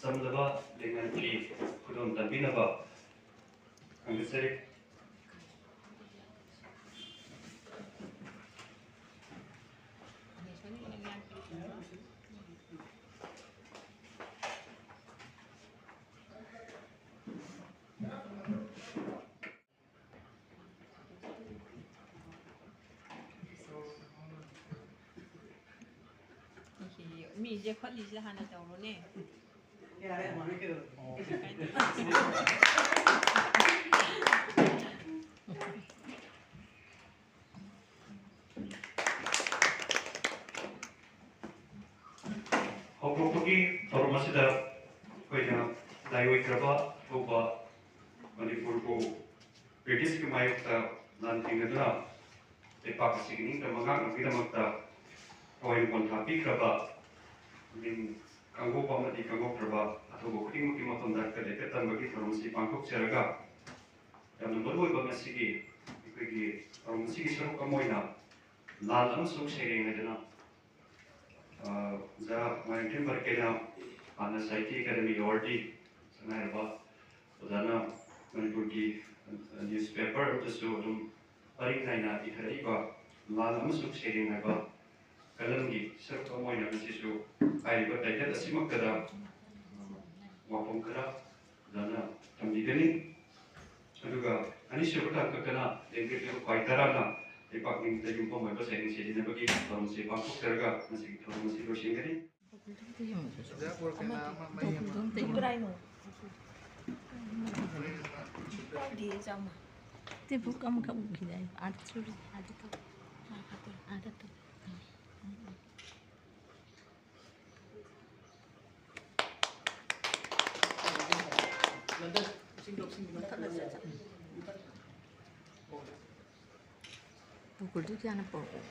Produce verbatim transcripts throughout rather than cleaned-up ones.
ꯆꯝꯂꯕ ꯂꯦꯡꯉꯥꯟꯒꯤ ꯈꯨꯗꯣꯜ ꯇꯝꯕꯤꯅꯕ ꯈꯪꯖꯔꯤ꯫ ꯃꯤꯁꯦ ꯈꯣꯠꯂꯤꯁꯤꯗ ꯍꯥꯟꯅ ꯇꯧꯔꯣꯅꯦ꯫ ꯍꯧꯗꯣꯛꯄꯒꯤ ꯊꯧꯔꯝ ꯑꯁꯤꯗ ꯑꯩꯈꯣꯏꯅ ꯂꯥꯏꯑꯣꯏꯈ꯭ꯔꯕ ꯑꯊꯧꯕ ꯃꯅꯤꯄꯨꯔꯕꯨ ꯕ꯭ꯔꯤꯇꯤꯁꯀꯤ ꯃꯥꯌꯣꯛꯇ ꯂꯥꯟꯊꯦꯡꯅꯗꯨꯅ ꯂꯩꯄꯥꯛ ꯑꯁꯤꯒꯤ ꯅꯤꯡꯇꯝꯕ ꯉꯥꯛꯅꯕꯒꯤꯗꯃꯛꯇ ꯊꯋꯥꯏ ꯄꯣꯟꯊꯥ ꯄꯤꯈ꯭ꯔꯕ ꯃꯤꯡ ꯈꯪꯍꯧꯕ ꯑꯃꯗꯤ ꯈꯪꯍꯧꯗ꯭ꯔꯕ ꯑꯊꯧꯕ ꯈꯨꯗꯤꯡꯃꯛꯀꯤ ꯃꯐꯝꯗ ꯂꯩꯇ ꯇꯝꯕꯒꯤ ꯊꯧꯔꯝ ꯑꯁꯤ ꯄꯥꯡꯊꯣꯛꯆꯔꯒ, ꯌꯥꯝꯅ ꯃꯔꯨꯑꯣꯏꯕ ꯉꯁꯤꯒꯤ ꯑꯩꯈꯣꯏꯒꯤ ꯊꯧꯔꯝ ꯑꯁꯤꯒꯤ ꯁꯔꯨꯛ ꯑꯃ ꯑꯣꯏꯅ ꯂꯥꯜ ꯑꯃꯁꯨꯡ ꯁꯩꯔꯦꯡ ꯍꯥꯏꯗꯅ, ꯑ, ꯑꯣꯖꯥ ꯃꯥꯏꯔꯦꯝꯊꯦꯝ ꯐꯔꯛꯀꯦꯅ ꯍꯥꯟꯅ ꯁꯥꯍꯤꯇ꯭ꯌ ꯑꯦꯀꯥꯗꯦꯃꯤ ꯑꯦꯋꯥꯔꯗꯤ ꯁꯛꯅꯥꯏꯔꯕ ꯑꯣꯖꯥꯅ ꯃꯅꯤꯄꯨꯔꯒꯤ ꯅ꯭ꯌꯨꯁꯄꯦꯄꯔ ꯑꯃꯗꯁꯨ ꯑꯗꯨꯝ ꯄꯔꯤꯡ ꯅꯥꯏꯅ ꯏꯊꯔꯛꯏꯕ ꯂꯥꯜ ꯑꯃꯁꯨꯡ ꯁꯩꯔꯦꯡ ꯍꯥꯏꯕ ꯀꯂꯝꯒꯤ ꯁꯔꯨꯛ ꯑꯃ ꯑꯣꯏꯅ ꯉꯁꯤꯁꯨ ꯍꯥꯏꯔꯤꯕ ꯇꯥꯏꯇꯜ ꯑꯁꯤꯃꯛꯇꯗ ꯋꯥꯐꯝ ꯈꯔ ꯑꯣꯖꯥꯅ ꯊꯝꯕꯤꯒꯅꯤ꯫ ꯑꯗꯨꯒ ꯑꯅꯤꯁꯨꯕ ꯇꯥꯡꯀꯛꯇꯅ ꯂꯦꯡꯗ꯭ꯔꯤꯕ ꯈ꯭ꯋꯥꯏ ꯇꯔꯥꯅ ꯂꯩꯄꯥꯛ ꯅꯤꯡꯕꯗ ꯌꯨꯝꯐꯝ ꯑꯣꯏꯕ ꯁꯩꯔꯦꯡ ꯁꯩꯗꯅꯕꯒꯤ ꯊꯧꯔꯝꯁꯤ ꯄꯥꯡꯊꯣꯛꯆꯔꯒ ꯉꯁꯤꯒꯤ ꯊꯧꯔꯝ ꯑꯁꯤ ꯂꯣꯏꯁꯤꯟꯒꯅꯤ꯫ ꯇꯦꯕꯨꯛ ꯑꯃꯈꯛ ꯎꯈꯤꯗꯥꯏ? ꯑꯥꯗ ꯆꯠꯂꯨꯁꯦ, ꯑꯥꯗ ꯇꯧ꯫ ꯑꯥꯗ ꯇꯧ꯫ ꯄꯨꯈ꯭ꯔꯤꯗꯨ ꯀꯌꯥꯅ ꯄꯨꯔꯛꯑꯣ?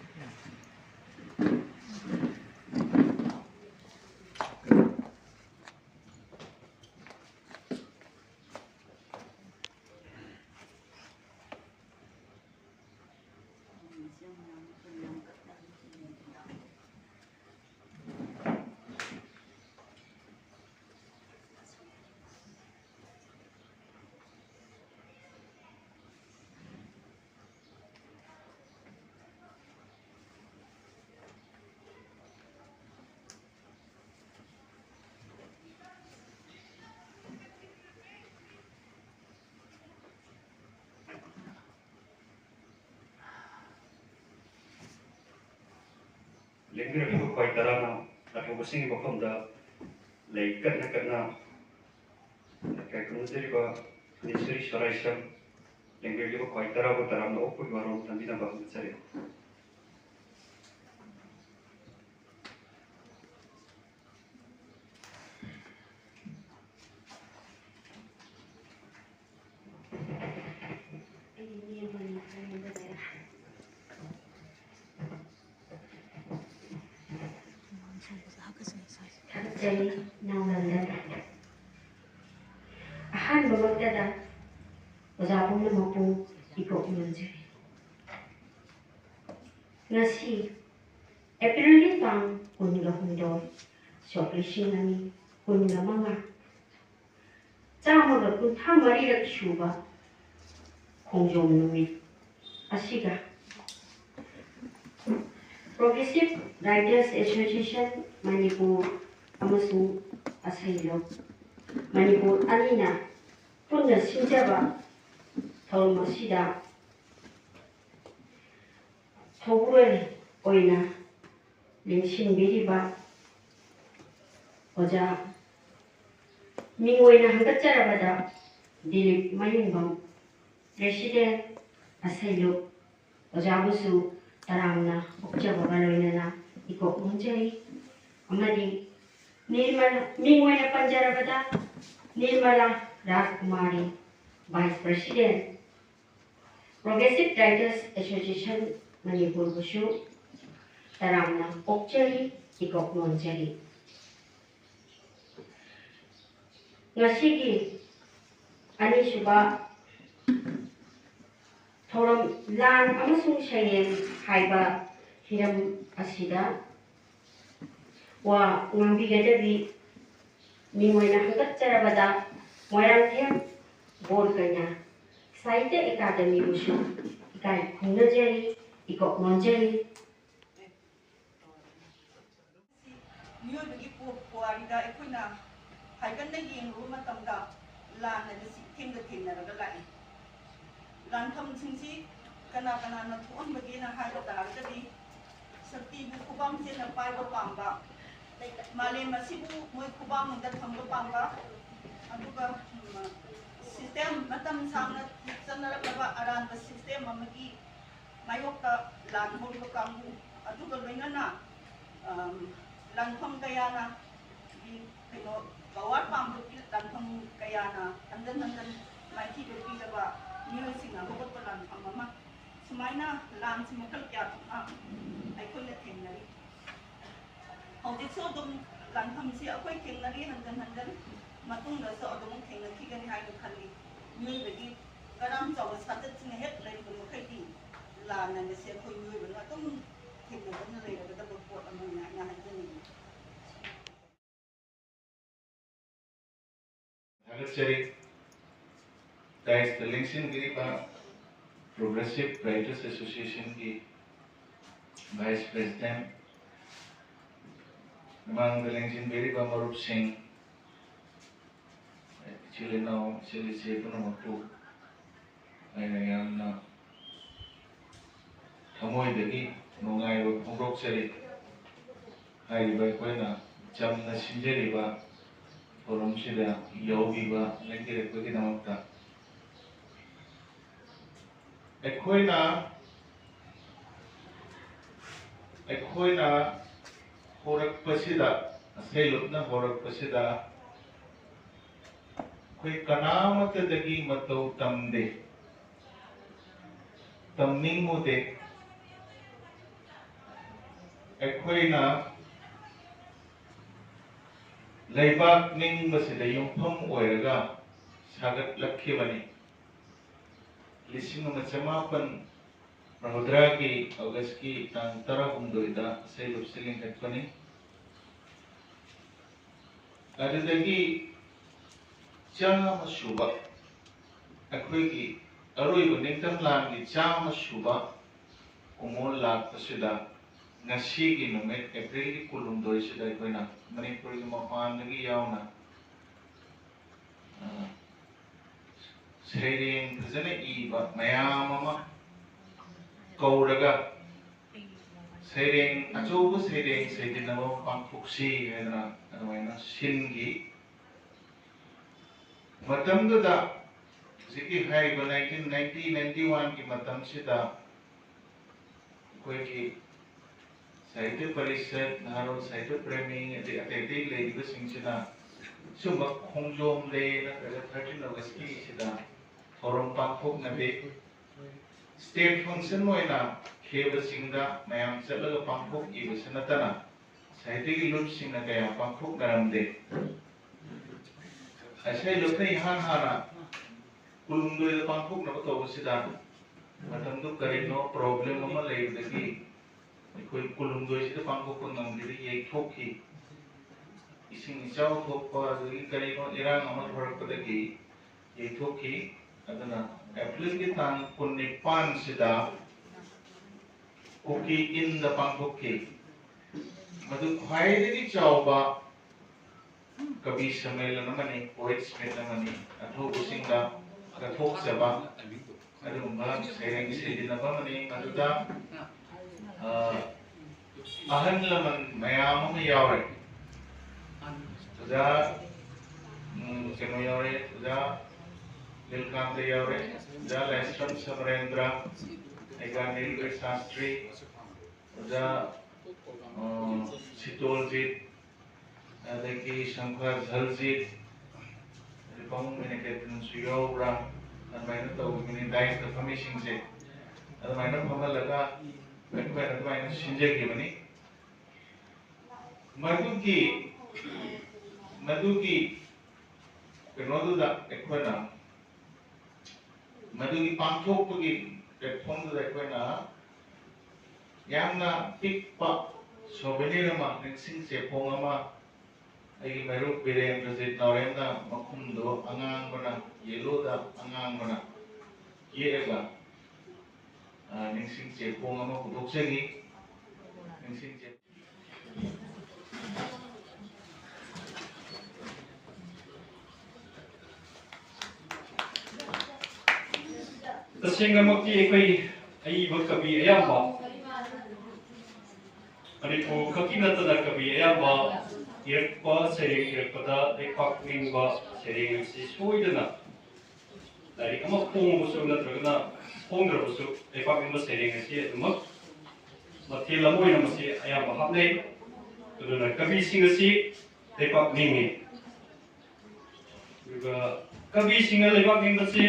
ꯂꯦꯡꯕꯤꯔꯛꯂꯤꯕ ꯈ꯭ꯋꯥꯏ ꯇꯔꯥꯅ ꯑꯊꯧꯕꯁꯤꯡꯒꯤ ꯃꯐꯝꯗ ꯂꯩ ꯀꯠꯅ ꯀꯠꯅ ꯀꯩ ꯈꯨꯔꯨꯝꯖꯔꯤꯕ ꯅꯤꯁꯔꯤ ꯁꯣꯔꯥꯏꯁꯝ ꯂꯦꯡꯕꯤꯔꯛꯂꯤꯕ ꯈ꯭ꯋꯥꯏ ꯇꯔꯥꯕꯨ ꯇꯔꯥꯝꯅ ꯑꯣꯛꯄꯒꯤ ꯋꯥꯔꯣꯜ ꯊꯝꯕꯤꯅꯕ ꯍꯪꯖꯔꯤ꯫ ꯊꯥꯒꯠꯆꯔꯤ ꯏꯅꯥꯎ ꯂꯟꯗꯟ꯫ ꯑꯍꯥꯟꯕꯃꯛꯇꯗ ꯑꯣꯖꯥ ꯄꯨꯝꯅꯃꯛꯄꯨ ꯏꯀꯣꯛ ꯅꯣꯟꯖꯔꯤ꯫ ꯉꯁꯤ ꯑꯦꯄ꯭ꯔꯤꯜꯒꯤ ꯇꯥꯡ ꯀꯨꯟꯒ ꯍꯨꯝꯗꯣꯏ, ꯁꯣꯛ ꯂꯤꯁꯤꯡ ꯑꯅꯤ ꯀꯨꯟꯒ ꯃꯉꯥ, ꯆꯥꯝꯃꯒ ꯀꯨꯟꯊ꯭ꯔꯥ ꯃꯔꯤꯔꯛ ꯁꯨꯕ ꯈꯣꯡꯖꯣꯝ ꯅꯨꯃꯤꯠ ꯑꯁꯤꯒ Progressive Writers Association ꯃꯅꯤꯄꯨꯔ ꯑꯃꯁꯨꯡ ꯑꯁꯩꯂꯣꯛ ꯃꯅꯤꯄꯨꯔ ꯑꯅꯤꯅ ꯄꯨꯟꯅ ꯁꯤꯟꯖꯕ ꯊꯧꯔꯝ ꯑꯁꯤꯗ ꯊꯧꯕꯨꯔꯣꯏ ꯑꯣꯏꯅ ꯂꯦꯡꯁꯤꯟꯕꯤꯔꯤꯕ ꯑꯣꯖꯥ, ꯃꯤꯡ ꯑꯣꯏꯅ ꯍꯪꯒꯠꯆꯔꯕꯗ ꯗꯤꯂꯤꯞ ꯃꯌꯨꯝꯕꯝ, President ꯑꯁꯩꯂꯨꯞ, ꯑꯣꯖꯥꯕꯨꯁꯨ ꯇꯔꯥꯝꯅ ꯑꯣꯛꯆꯕꯒ ꯂꯣꯏꯅꯅ ꯏꯀꯣꯛ ꯅꯣꯟꯖꯔꯤ꯫ ꯑꯃꯗꯤ ꯅꯤꯔꯃꯂꯥ, ꯃꯤꯡ ꯑꯣꯏꯅ ꯄꯟꯖꯔꯕꯗ Nirmala ꯔꯥꯖꯀꯨꯃꯥꯔꯤ, Vice President, Progressive Writers Association ꯃꯅꯤꯄꯨꯔꯕꯨꯁꯨ ꯇꯔꯥꯝꯅ ꯑꯣꯛꯆꯔꯤ, ꯏꯀꯣꯛ ꯅꯣꯟꯖꯔꯤ꯫ ꯉꯁꯤꯒꯤ ꯑꯅꯤꯁꯨꯕ ꯊꯧꯔꯝ ꯂꯥꯟ ꯑꯃꯁꯨꯡ ꯁꯩꯔꯦꯡ ꯍꯥꯏꯕ ꯍꯤꯔꯝ ꯑꯁꯤꯗ ꯋꯥ ꯉꯥꯡꯕꯤꯒꯗꯕꯤ ꯃꯤꯡ ꯑꯣꯏꯅ ꯍꯪꯒꯠꯆꯔꯕꯗ ꯃꯣꯏꯔꯥꯡꯊꯦꯝ ꯕꯣꯔ ꯀꯩꯅꯥ ꯁꯥꯍꯤꯇ꯭ꯌ ꯑꯦꯀꯥꯗꯃꯤꯕꯨꯁꯨ ꯏꯀꯥꯏ ꯈꯨꯝꯅꯖꯔꯤ, ꯏꯀꯣꯛ ꯅꯣꯟꯖꯔꯤ꯫ ꯃꯤꯑꯣꯏꯕꯒꯤ ꯄꯨ-, ꯄꯨꯋꯥꯔꯤꯗ ꯑꯩꯈꯣꯏꯅ ꯍꯥꯏꯒꯟꯅ ꯌꯦꯡꯂꯨꯕ ꯃꯇꯝꯗ ꯂꯥꯟ ꯍꯥꯏꯕꯁꯤ ꯏꯊꯦꯡꯗ ꯊꯦꯡꯅꯔꯒ ꯂꯥꯛꯏ꯫ ꯂꯥꯟꯐꯝꯁꯤꯡꯁꯤ ꯀꯅꯥ ꯀꯅꯥꯅ ꯊꯣꯛꯍꯟꯕꯒꯦꯅ ꯍꯥꯏꯕ ꯇꯥꯔꯒꯗꯤ ꯁꯛꯇꯤꯕꯨ ꯈꯨꯕꯥꯛ ꯆꯦꯟꯅ ꯄꯥꯏꯕ ꯄꯥꯝꯕ, ꯃꯥꯂꯦꯝ ꯑꯁꯤꯕꯨ ꯃꯣꯏ ꯈꯨꯕꯥꯛꯅꯨꯡꯗ ꯊꯝꯕ ꯄꯥꯝꯕ, ꯑꯗꯨꯒ ꯁꯤꯁꯇꯦꯝ ꯃꯇꯝ ꯁꯥꯡꯅ ꯆꯠꯅꯔꯛꯂꯕ ꯑꯔꯥꯟꯕ ꯁꯤꯁꯇꯦꯝ ꯑꯃꯒꯤ ꯃꯥꯌꯣꯛꯇ ꯂꯥꯟ ꯍꯧꯔꯤꯕ ꯀꯥꯡꯕꯨ, ꯑꯗꯨꯒ ꯂꯣꯏꯅꯅ ꯂꯥꯟꯐꯝ ꯀꯌꯥꯅ, ꯀꯩꯅꯣ, ꯄꯋꯥꯔ ꯄꯥꯝꯕꯒꯤ ꯂꯥꯟꯐꯝ ꯀꯌꯥꯅ ꯍꯟꯖꯟ ꯍꯟꯖꯟ ꯃꯥꯏꯊꯤꯕ ꯄꯤꯔꯕ ꯃꯤꯑꯣꯏꯁꯤꯡꯅ ꯍꯧꯒꯠꯄ ꯂꯥꯟꯐꯝ ꯑꯃ, ꯁꯨꯃꯥꯏꯅ ꯂꯥꯟꯁꯤ ꯃꯈꯜ ꯀꯌꯥ ꯊꯣꯛꯅ ꯑꯩꯈꯣꯏꯅ ꯊꯦꯡꯅꯔꯤ꯫ ꯍꯧꯖꯤꯛꯁꯨ ꯑꯗꯨꯝ ꯂꯥꯟꯐꯝꯁꯤ ꯑꯩꯈꯣꯏ ꯊꯦꯡꯅꯔꯤ, ꯍꯟꯖꯟ ꯍꯟꯖꯟ ꯃꯇꯨꯡꯗꯁꯨ ꯑꯗꯨꯝ ꯊꯦꯡꯅꯈꯤꯒꯅꯤ ꯍꯥꯏꯅ ꯈꯜꯂꯤ꯫ ꯃꯤꯑꯣꯏꯕꯒꯤ ꯀꯔꯥꯝ ꯆꯥꯎꯕ ꯁꯥꯖꯠꯁꯤꯅ ꯍꯦꯛ ꯂꯩꯔꯤꯕ ꯃꯈꯩꯗꯤ ꯂꯥꯟ ꯍꯥꯏꯕꯁꯤ ꯑꯩꯈꯣꯏ ꯃꯤꯑꯣꯏꯕꯅ ꯑꯗꯨꯝ ꯊꯦꯡꯅꯗꯨꯅ ꯂꯩꯔꯒꯗꯕ ꯄꯣꯠ ꯑꯃꯅꯤ ꯍꯥꯏꯅ ꯍꯥꯏꯖꯅꯤꯡꯏ꯫ ꯊꯥꯒꯠꯆꯔꯤ꯫ ꯗꯥꯏꯁꯇ ꯂꯦꯡꯁꯤꯟꯕꯤꯔꯤꯕ Progressive Writers Associationꯒꯤ Vice President, ꯃꯃꯥꯡꯗ ꯂꯦꯡꯁꯤꯟꯕꯤꯔꯤꯕ ꯃꯔꯨꯞꯁꯤꯡ, ꯏꯆꯤꯜ ꯏꯅꯥꯎ, ꯏꯆꯤꯜ ꯏꯆꯦ ꯄꯨꯝꯅꯃꯛꯄꯨ ꯑꯩꯅ ꯌꯥꯝꯅ ꯊꯃꯣꯏꯗꯒꯤ ꯅꯨꯡꯉꯥꯏꯕ ꯐꯣꯡꯗꯣꯛꯆꯔꯤ꯫ ꯍꯥꯏꯔꯤꯕ ꯑꯩꯈꯣꯏꯅ ꯆꯝꯅ ꯁꯤꯟꯖꯔꯤꯕ ꯊꯧꯔꯝꯁꯤꯗ ꯌꯥꯎꯕꯤꯕ ꯂꯦꯡꯕꯤꯔꯛꯄꯒꯤꯗꯃꯛꯇ꯫ ꯑꯩꯈꯣꯏꯅ, ꯑꯩꯈꯣꯏꯅ ꯍꯧꯔꯛꯄꯁꯤꯗ, ꯑꯁꯩꯂꯨꯞꯅ ꯍꯧꯔꯛꯄꯁꯤꯗ ꯑꯩꯈꯣꯏ ꯀꯅꯥꯃꯠꯇꯗꯒꯤ ꯃꯇꯧ ꯇꯝꯗꯦ, ꯇꯝꯅꯤꯡꯉꯨꯗꯦ꯫ ꯑꯩꯈꯣꯏꯅ ꯂꯩꯕꯥꯛ ꯅꯤꯡꯕꯁꯤꯗ ꯌꯨꯝꯐꯝ ꯑꯣꯏꯔꯒ ꯁꯥꯒꯠꯂꯛꯈꯤꯕꯅꯤ꯫ ꯂꯤꯁꯤꯡ ꯑꯃ ꯆꯃꯥꯄꯟ ꯃꯧꯗ꯭ꯔꯥꯒꯤ ꯑꯣꯒꯁꯀꯤ ꯇꯥꯡ ꯇꯔꯥꯍꯨꯝꯗꯣꯏꯗ ꯑꯁꯩꯂꯨꯞꯁꯤ ꯂꯤꯡꯈꯠꯄꯅꯤ꯫ ꯑꯗꯨꯗꯒꯤ ꯆꯥꯝꯃ ꯁꯨꯕ, ꯑꯩꯈꯣꯏꯒꯤ ꯑꯔꯣꯏꯕ ꯅꯤꯡꯇꯝ ꯂꯥꯟꯒꯤ ꯆꯥꯝꯃ ꯁꯨꯕ ꯀꯨꯝꯑꯣꯟ ꯂꯥꯛꯄꯁꯤꯗ, ꯉꯁꯤꯒꯤ ꯅꯨꯃꯤꯠ ꯑꯦꯄ꯭ꯔꯤꯜꯒꯤ ꯀꯨꯟꯍꯨꯝꯗꯣꯏꯁꯤꯗ ꯑꯩꯈꯣꯏꯅ ꯃꯅꯤꯄꯨꯔꯒꯤ ꯃꯄꯥꯟꯗꯒꯤ ꯌꯥꯎꯅ, ꯑ, ꯁꯩꯔꯦꯡ ꯐꯖꯅ ꯏꯕ ꯃꯌꯥꯝ ꯑꯃ ꯀꯧꯔꯒ, ꯁꯩꯔꯦꯡ, ꯑꯆꯧꯕ ꯁꯩꯔꯦꯡ ꯁꯩꯗꯟꯅꯕ ꯄꯥꯡꯊꯣꯛꯁꯤ ꯍꯥꯏꯗꯅ ꯑꯗꯨꯃꯥꯏꯅ ꯁꯤꯟꯈꯤ꯫ ꯃꯇꯝꯗꯨꯗ ꯍꯧꯖꯤꯛꯀꯤ ꯍꯥꯏꯔꯤꯕ nineteen ninety, ninety-one ꯒꯤ ꯃꯇꯝꯁꯤꯗ ꯑꯩꯈꯣꯏꯒꯤ ꯁꯥꯍꯤꯇ꯭ꯌ ꯄꯔꯤꯁꯠ, ꯅꯍꯥꯔꯣꯜ ꯁꯥꯍꯤꯇ꯭ꯌ ꯄ꯭ꯔꯦꯃꯤ, ꯑꯗꯩ ꯑꯇꯩ ꯑꯇꯩ ꯂꯩꯔꯤꯕꯁꯤꯡꯁꯤꯅ ꯁꯨꯝꯕ ꯈꯣꯡꯖꯣꯝ ꯗꯦ ꯅꯠꯇ꯭ꯔꯒ thirteen August ꯀꯤ ꯁꯤꯗ ꯊꯧꯔꯝ ꯄꯥꯡꯊꯣꯛꯅꯗꯦ꯫ State function ꯑꯣꯏꯅ ꯈꯦꯕꯁꯤꯡꯗ ꯃꯌꯥꯝ ꯆꯠꯂꯒ ꯄꯥꯡꯊꯣꯛꯏꯕꯁꯤ ꯅꯠꯇꯅ ꯁꯥꯍꯤꯇ꯭ꯌꯒꯤ ꯂꯨꯞꯁꯤꯡꯅ ꯀꯌꯥ ꯄꯥꯡꯊꯣꯛꯅꯔꯝꯗꯦ꯫ ꯑꯁꯩ ꯂꯨꯞꯅ ꯏꯍꯥꯟ ꯍꯥꯟꯅ ꯀꯨꯟꯍꯨꯝꯗꯣꯏꯗ ꯄꯥꯡꯊꯣꯛꯅꯕ ꯇꯧꯕꯁꯤꯗ ꯃꯇꯝꯗꯨ ꯀꯔꯤꯅꯣ problem ꯑꯃ ꯂꯩꯕꯗꯒꯤ ꯑꯩꯈꯣꯏ ꯀꯨꯟꯍꯨꯝꯗꯣꯏꯁꯤꯗ ꯄꯥꯡꯊꯣꯛꯄ ꯉꯝꯈꯤꯗꯦ, ꯌꯩꯊꯣꯛꯈꯤ꯫ ꯏꯁꯤꯡ ꯏꯆꯥꯎ ꯊꯣꯛꯄ ꯑꯗꯨꯗꯒꯤ ꯀꯔꯤꯅꯣ ꯏꯔꯥꯡ ꯑꯃ ꯊꯣꯔꯛꯄꯗꯒꯤ ꯌꯩꯊꯣꯛꯈꯤ꯫ ꯑꯗꯨꯅ April ꯒꯤ ꯇꯥꯡ ꯀꯨꯟꯅꯤꯄꯥꯟꯁꯤꯗ ꯀꯨꯀꯤ ꯏꯟꯗ ꯄꯥꯡꯊꯣꯛꯈꯤ꯫ ꯃꯗꯨ ꯈ꯭ꯋꯥꯏꯗꯒꯤ ꯆꯥꯎꯕ ꯀꯕꯤ ꯁꯝꯃꯦꯂꯟ ꯑꯃꯅꯤ, poets meet ꯑꯃꯅꯤ, ꯑꯊꯧꯕꯁꯤꯡꯗ ꯀꯠꯊꯣꯛꯆꯕ ꯑꯗꯨꯒꯨꯝꯕ ꯁꯩꯔꯦꯡ ꯁꯩꯗꯟꯅꯕ ꯑꯃꯅꯤ꯫ ꯃꯗꯨꯗ ꯑ, ꯑꯍꯜ ꯂꯃꯟ ꯃꯌꯥꯝ ꯑꯃ ꯌꯥꯎꯔꯦ꯫ ꯑꯣꯖꯥ, ꯎꯝ, ꯀꯩꯅꯣ ꯌꯥꯎꯔꯦ, ꯑꯣꯖꯥ ꯅꯤꯜꯀꯥꯟꯇ ꯌꯥꯎꯔꯦ, ꯑꯣꯖꯥ ꯂꯥꯏꯁ꯭ꯔꯝ ꯁꯃꯔꯦꯟꯗ꯭ꯔ, ꯑꯩꯒꯥ ꯅꯤꯜꯀ ꯁꯥꯁꯇ꯭ꯔꯤ, ꯑꯣꯖꯥ, ꯑ, ꯁꯤꯇꯣꯜꯖꯤꯠ, ꯑꯗꯒꯤ ꯁꯪꯐꯥ ꯖꯜꯖꯤꯠ, ꯑꯗꯩ ꯄꯥꯕꯨꯡ ꯃꯦꯅꯀꯦꯇꯟꯁꯨ ꯌꯥꯎꯕ꯭ꯔꯥ, ꯑꯗꯨꯃꯥꯏꯅ ꯇꯧꯕꯅꯤ꯫ Dais ꯇ ꯐꯝꯃꯤꯁꯤꯡꯁꯦ ꯑꯗꯨꯃꯥꯏꯅ ꯐꯝꯍꯜꯂꯒ ꯑꯩꯈꯣꯏꯅ ꯑꯗꯨꯃꯥꯏꯅ ꯁꯤꯟꯖꯈꯤꯕꯅꯤ꯫ ꯃꯗꯨꯒꯤ, ꯃꯗꯨꯒꯤ ꯀꯩꯅꯣꯗꯨꯗ ꯑꯩꯈꯣꯏꯅ, ꯃꯗꯨꯒꯤ ꯄꯥꯡꯊꯣꯛꯄꯒꯤ platform ꯗꯨꯗ ꯑꯩꯈꯣꯏꯅ ꯌꯥꯝꯅ ꯄꯤꯛꯄ souvenir ꯑꯃ, ꯅꯤꯡꯁꯤꯡ ꯆꯦꯐꯣꯡ ꯑꯃ, ꯑꯩꯒꯤ ꯃꯔꯨꯞ ꯕꯤꯔꯦꯟꯗ꯭ꯔꯖꯤꯠ ꯅꯥꯎꯔꯦꯝꯅ ꯃꯈꯨꯝꯗꯣ ꯑꯉꯥꯡꯕꯅ, yellow ꯗ ꯑꯉꯥꯡꯕꯅ ꯌꯦꯛꯑꯒ, ꯑ, ꯅꯤꯡꯁꯤꯡ ꯆꯦꯐꯣꯡ ꯑꯃ ꯄꯨꯊꯣꯛꯆꯈꯤ꯫ ꯅꯤꯡꯁꯤꯡ ꯆꯦ- ꯇꯁꯦꯡꯅꯃꯛꯇꯤ ꯑꯩꯈꯣꯏ ꯑꯏꯕ ꯀꯕꯤ ꯑꯌꯥꯝꯕ ꯃꯅꯤꯄꯨꯔ ꯈꯛꯀꯤ ꯅꯠꯇꯅ ꯀꯕꯤ ꯑꯌꯥꯝꯕ ꯏꯔꯛꯄ ꯁꯩꯔꯦꯡ ꯏꯔꯛꯄꯗ ꯂꯩꯄꯥꯛ ꯅꯤꯡꯕ ꯁꯩꯔꯦꯡ ꯑꯁꯤ ꯁꯣꯏꯗꯅ ꯂꯥꯏꯔꯤꯛ ꯑꯃ ꯐꯣꯡꯉꯕꯁꯨ ꯅꯠꯇ꯭ꯔꯒꯅ ꯐꯣꯡꯗ꯭ꯔꯕꯁꯨ ꯂꯩꯄꯥꯛ ꯅꯤꯡꯕ ꯁꯩꯔꯦꯡ ꯑꯁꯤ ꯑꯗꯨꯃꯛ ꯃꯊꯦꯜ ꯑꯃ ꯑꯣꯏꯅ ꯃꯁꯤ ꯑꯌꯥꯝꯕ ꯍꯥꯞꯅꯩ꯫ ꯑꯗꯨꯅ ꯀꯕꯤꯁꯤꯡ ꯑꯁꯤ ꯂꯩꯄꯥꯛ ꯅꯤꯡꯏ꯫ ꯑꯗꯨꯒ ꯀꯕꯤꯁꯤꯡꯅ ꯂꯩꯕꯥꯛ ꯅꯤꯡꯕꯁꯤ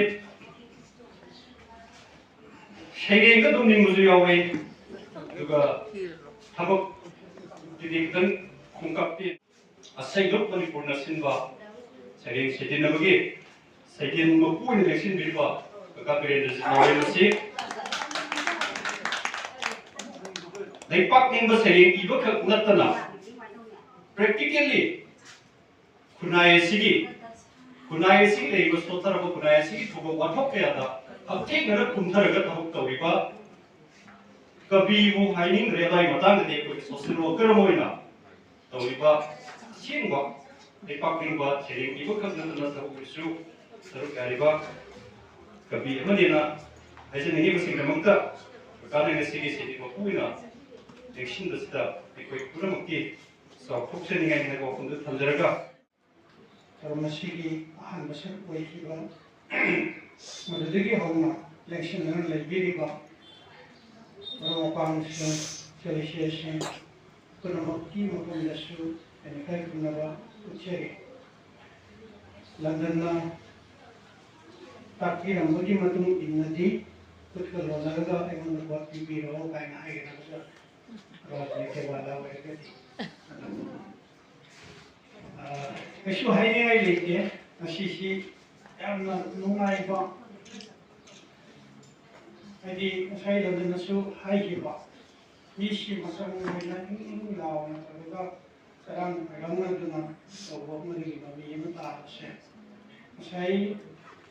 ꯁꯩꯔꯦꯡꯗ ꯑꯗꯨꯝ ꯅꯤꯡꯕꯁꯨ ꯌꯥꯎꯋꯤ꯫ ꯑꯗꯨꯒ ꯊꯕꯛꯇꯨꯗꯤ ꯈꯤꯇꯪ ꯈꯣꯡꯀꯥꯞꯄꯤ꯫ ꯑꯁꯩꯂꯨꯞ ꯃꯅꯤꯄꯨꯔꯅ ꯁꯤꯟꯕ ꯁꯩꯔꯦꯡ ꯁꯩꯗꯦꯟꯅꯕꯒꯤ ꯁꯩꯗꯦꯟ ꯃꯄꯨ ꯑꯣꯏꯅ ꯂꯦꯡꯁꯤꯟꯕꯤꯔꯤꯕ ꯀꯀꯥ ꯕꯤꯔꯦꯟꯗ꯭ꯔꯖꯤꯠ ꯅꯥꯎꯔꯦꯝ ꯑꯁꯤ ꯂꯩꯄꯥꯛ ꯅꯤꯡꯕ ꯁꯩꯔꯦꯡ ꯏꯕꯈꯛ ꯅꯠꯇꯅ practically ꯈꯨꯟꯅꯥꯏ ꯑꯁꯤꯒꯤ ꯈꯨꯟꯅꯥꯏ ꯑꯁꯤꯒꯤ ꯂꯩꯔꯤꯕ ꯁꯣꯠꯊꯔꯕ ꯈꯨꯟꯅꯥꯏ ꯑꯁꯤꯒꯤ ꯊꯧꯗꯣꯛ ꯋꯥꯊꯣꯛ ꯀꯌꯥꯗ ꯍꯛꯊꯦꯡꯅꯅ ꯀꯨꯝꯊꯔꯒ ꯊꯕꯛ ꯇꯧꯔꯤꯕ ꯀꯕꯤꯕꯨ ꯍꯥꯏꯅꯤꯡꯗ꯭ꯔꯦ꯫ ꯑꯗꯨꯋꯥꯏ ꯃꯇꯥꯡꯗꯗꯤ ꯑꯩꯈꯣꯏ social worker ꯑꯃ ꯑꯣꯏꯅ ꯇꯧꯔꯤꯕ ꯑꯁꯦꯡꯕ ꯂꯩꯄꯥꯛ ꯅꯤꯡꯕ ꯁꯩꯔꯦꯡ ꯏꯕ ꯈꯛ ꯅꯠꯇꯅ ꯊꯕꯛ ꯑꯣꯏꯔꯁꯨ ꯁꯔꯨꯛ ꯌꯥꯔꯤꯕ ꯀꯕꯤ ꯑꯃꯅꯦꯅ ꯍꯥꯏꯖꯅꯤꯡꯉꯤ꯫ ꯃꯁꯤꯒꯤꯗꯃꯛꯇ ꯀꯀꯥꯅ ꯉꯁꯤꯒꯤ ꯁꯤꯗꯤ ꯃꯄꯨ ꯑꯣꯏꯅ ꯂꯦꯡꯁꯤꯟꯕꯁꯤꯗ ꯑꯩꯈꯣꯏ ꯄꯨꯝꯅꯃꯛꯀꯤ ꯆꯥꯎꯊꯣꯛꯆꯅꯤꯡꯉꯥꯏ ꯍꯥꯏꯕ ꯋꯥꯐꯝꯗꯨ ꯊꯝꯖꯔꯒ, ꯊꯧꯔꯝ ꯑꯁꯤꯒꯤ ꯑꯍꯥꯟꯕ ꯁꯔꯨꯛ ꯑꯣꯏꯈꯤꯕ, ꯃꯗꯨꯗꯒꯤ ꯍꯧꯅ ꯂꯦꯡꯁꯤꯟꯗꯨꯅ ꯂꯩꯕꯤꯔꯤꯕ ꯃꯔꯨꯞ ꯃꯄꯥꯡꯁꯤꯡ, ꯁꯦꯂꯤꯁꯤꯌꯥꯁꯤꯡ ꯄꯨꯝꯅꯃꯛꯀꯤ ꯃꯐꯝꯗꯁꯨ ꯑꯩꯅ ꯏꯀꯥꯏ ꯈꯨꯝꯅꯕ ꯎꯠꯆꯔꯤ꯫ ꯂꯟꯗꯟꯅ ꯇꯥꯛꯄꯤꯔꯝꯕꯒꯤ ꯃꯇꯨꯡ ꯏꯟꯅꯗꯤ ꯈꯨꯠꯀ ꯂꯣꯟꯅꯔꯒ ꯑꯩꯉꯣꯟꯗ ꯚꯣꯠ ꯄꯤꯕꯤꯔꯣ ꯀꯥꯏꯅ ꯍꯥꯏꯒꯗꯕꯗ ꯔꯥꯖꯅꯤꯇꯤ ꯋꯥꯂꯥ ꯑꯣꯏꯔꯒꯗꯤ ꯑꯗꯨꯝ ꯑ, ꯀꯩꯁꯨ ꯍꯥꯏꯅꯤꯡꯉꯥꯏ ꯂꯩꯇꯦ꯫ ꯉꯁꯤꯁꯤ ꯌꯥꯝꯅ ꯅꯨꯡꯉꯥꯏꯕ, ꯍꯥꯏꯗꯤ ꯉꯁꯥꯏ ꯂꯟꯗꯟꯅꯁꯨ ꯍꯥꯏꯈꯤꯕ, ꯃꯤꯁꯤ ꯃꯁꯛ ꯑꯣꯏꯅ ꯏꯪ ꯏꯪ ꯂꯥꯎꯅ ꯇꯧꯔꯒ ꯆꯔꯥꯡ ꯈꯣꯏꯔꯥꯡꯅꯗꯨꯅ ꯇꯧꯕ ꯑꯃꯗꯒꯤ ꯃꯃꯤ ꯑꯃ ꯇꯥꯕꯁꯦ, ꯉꯁꯥꯏ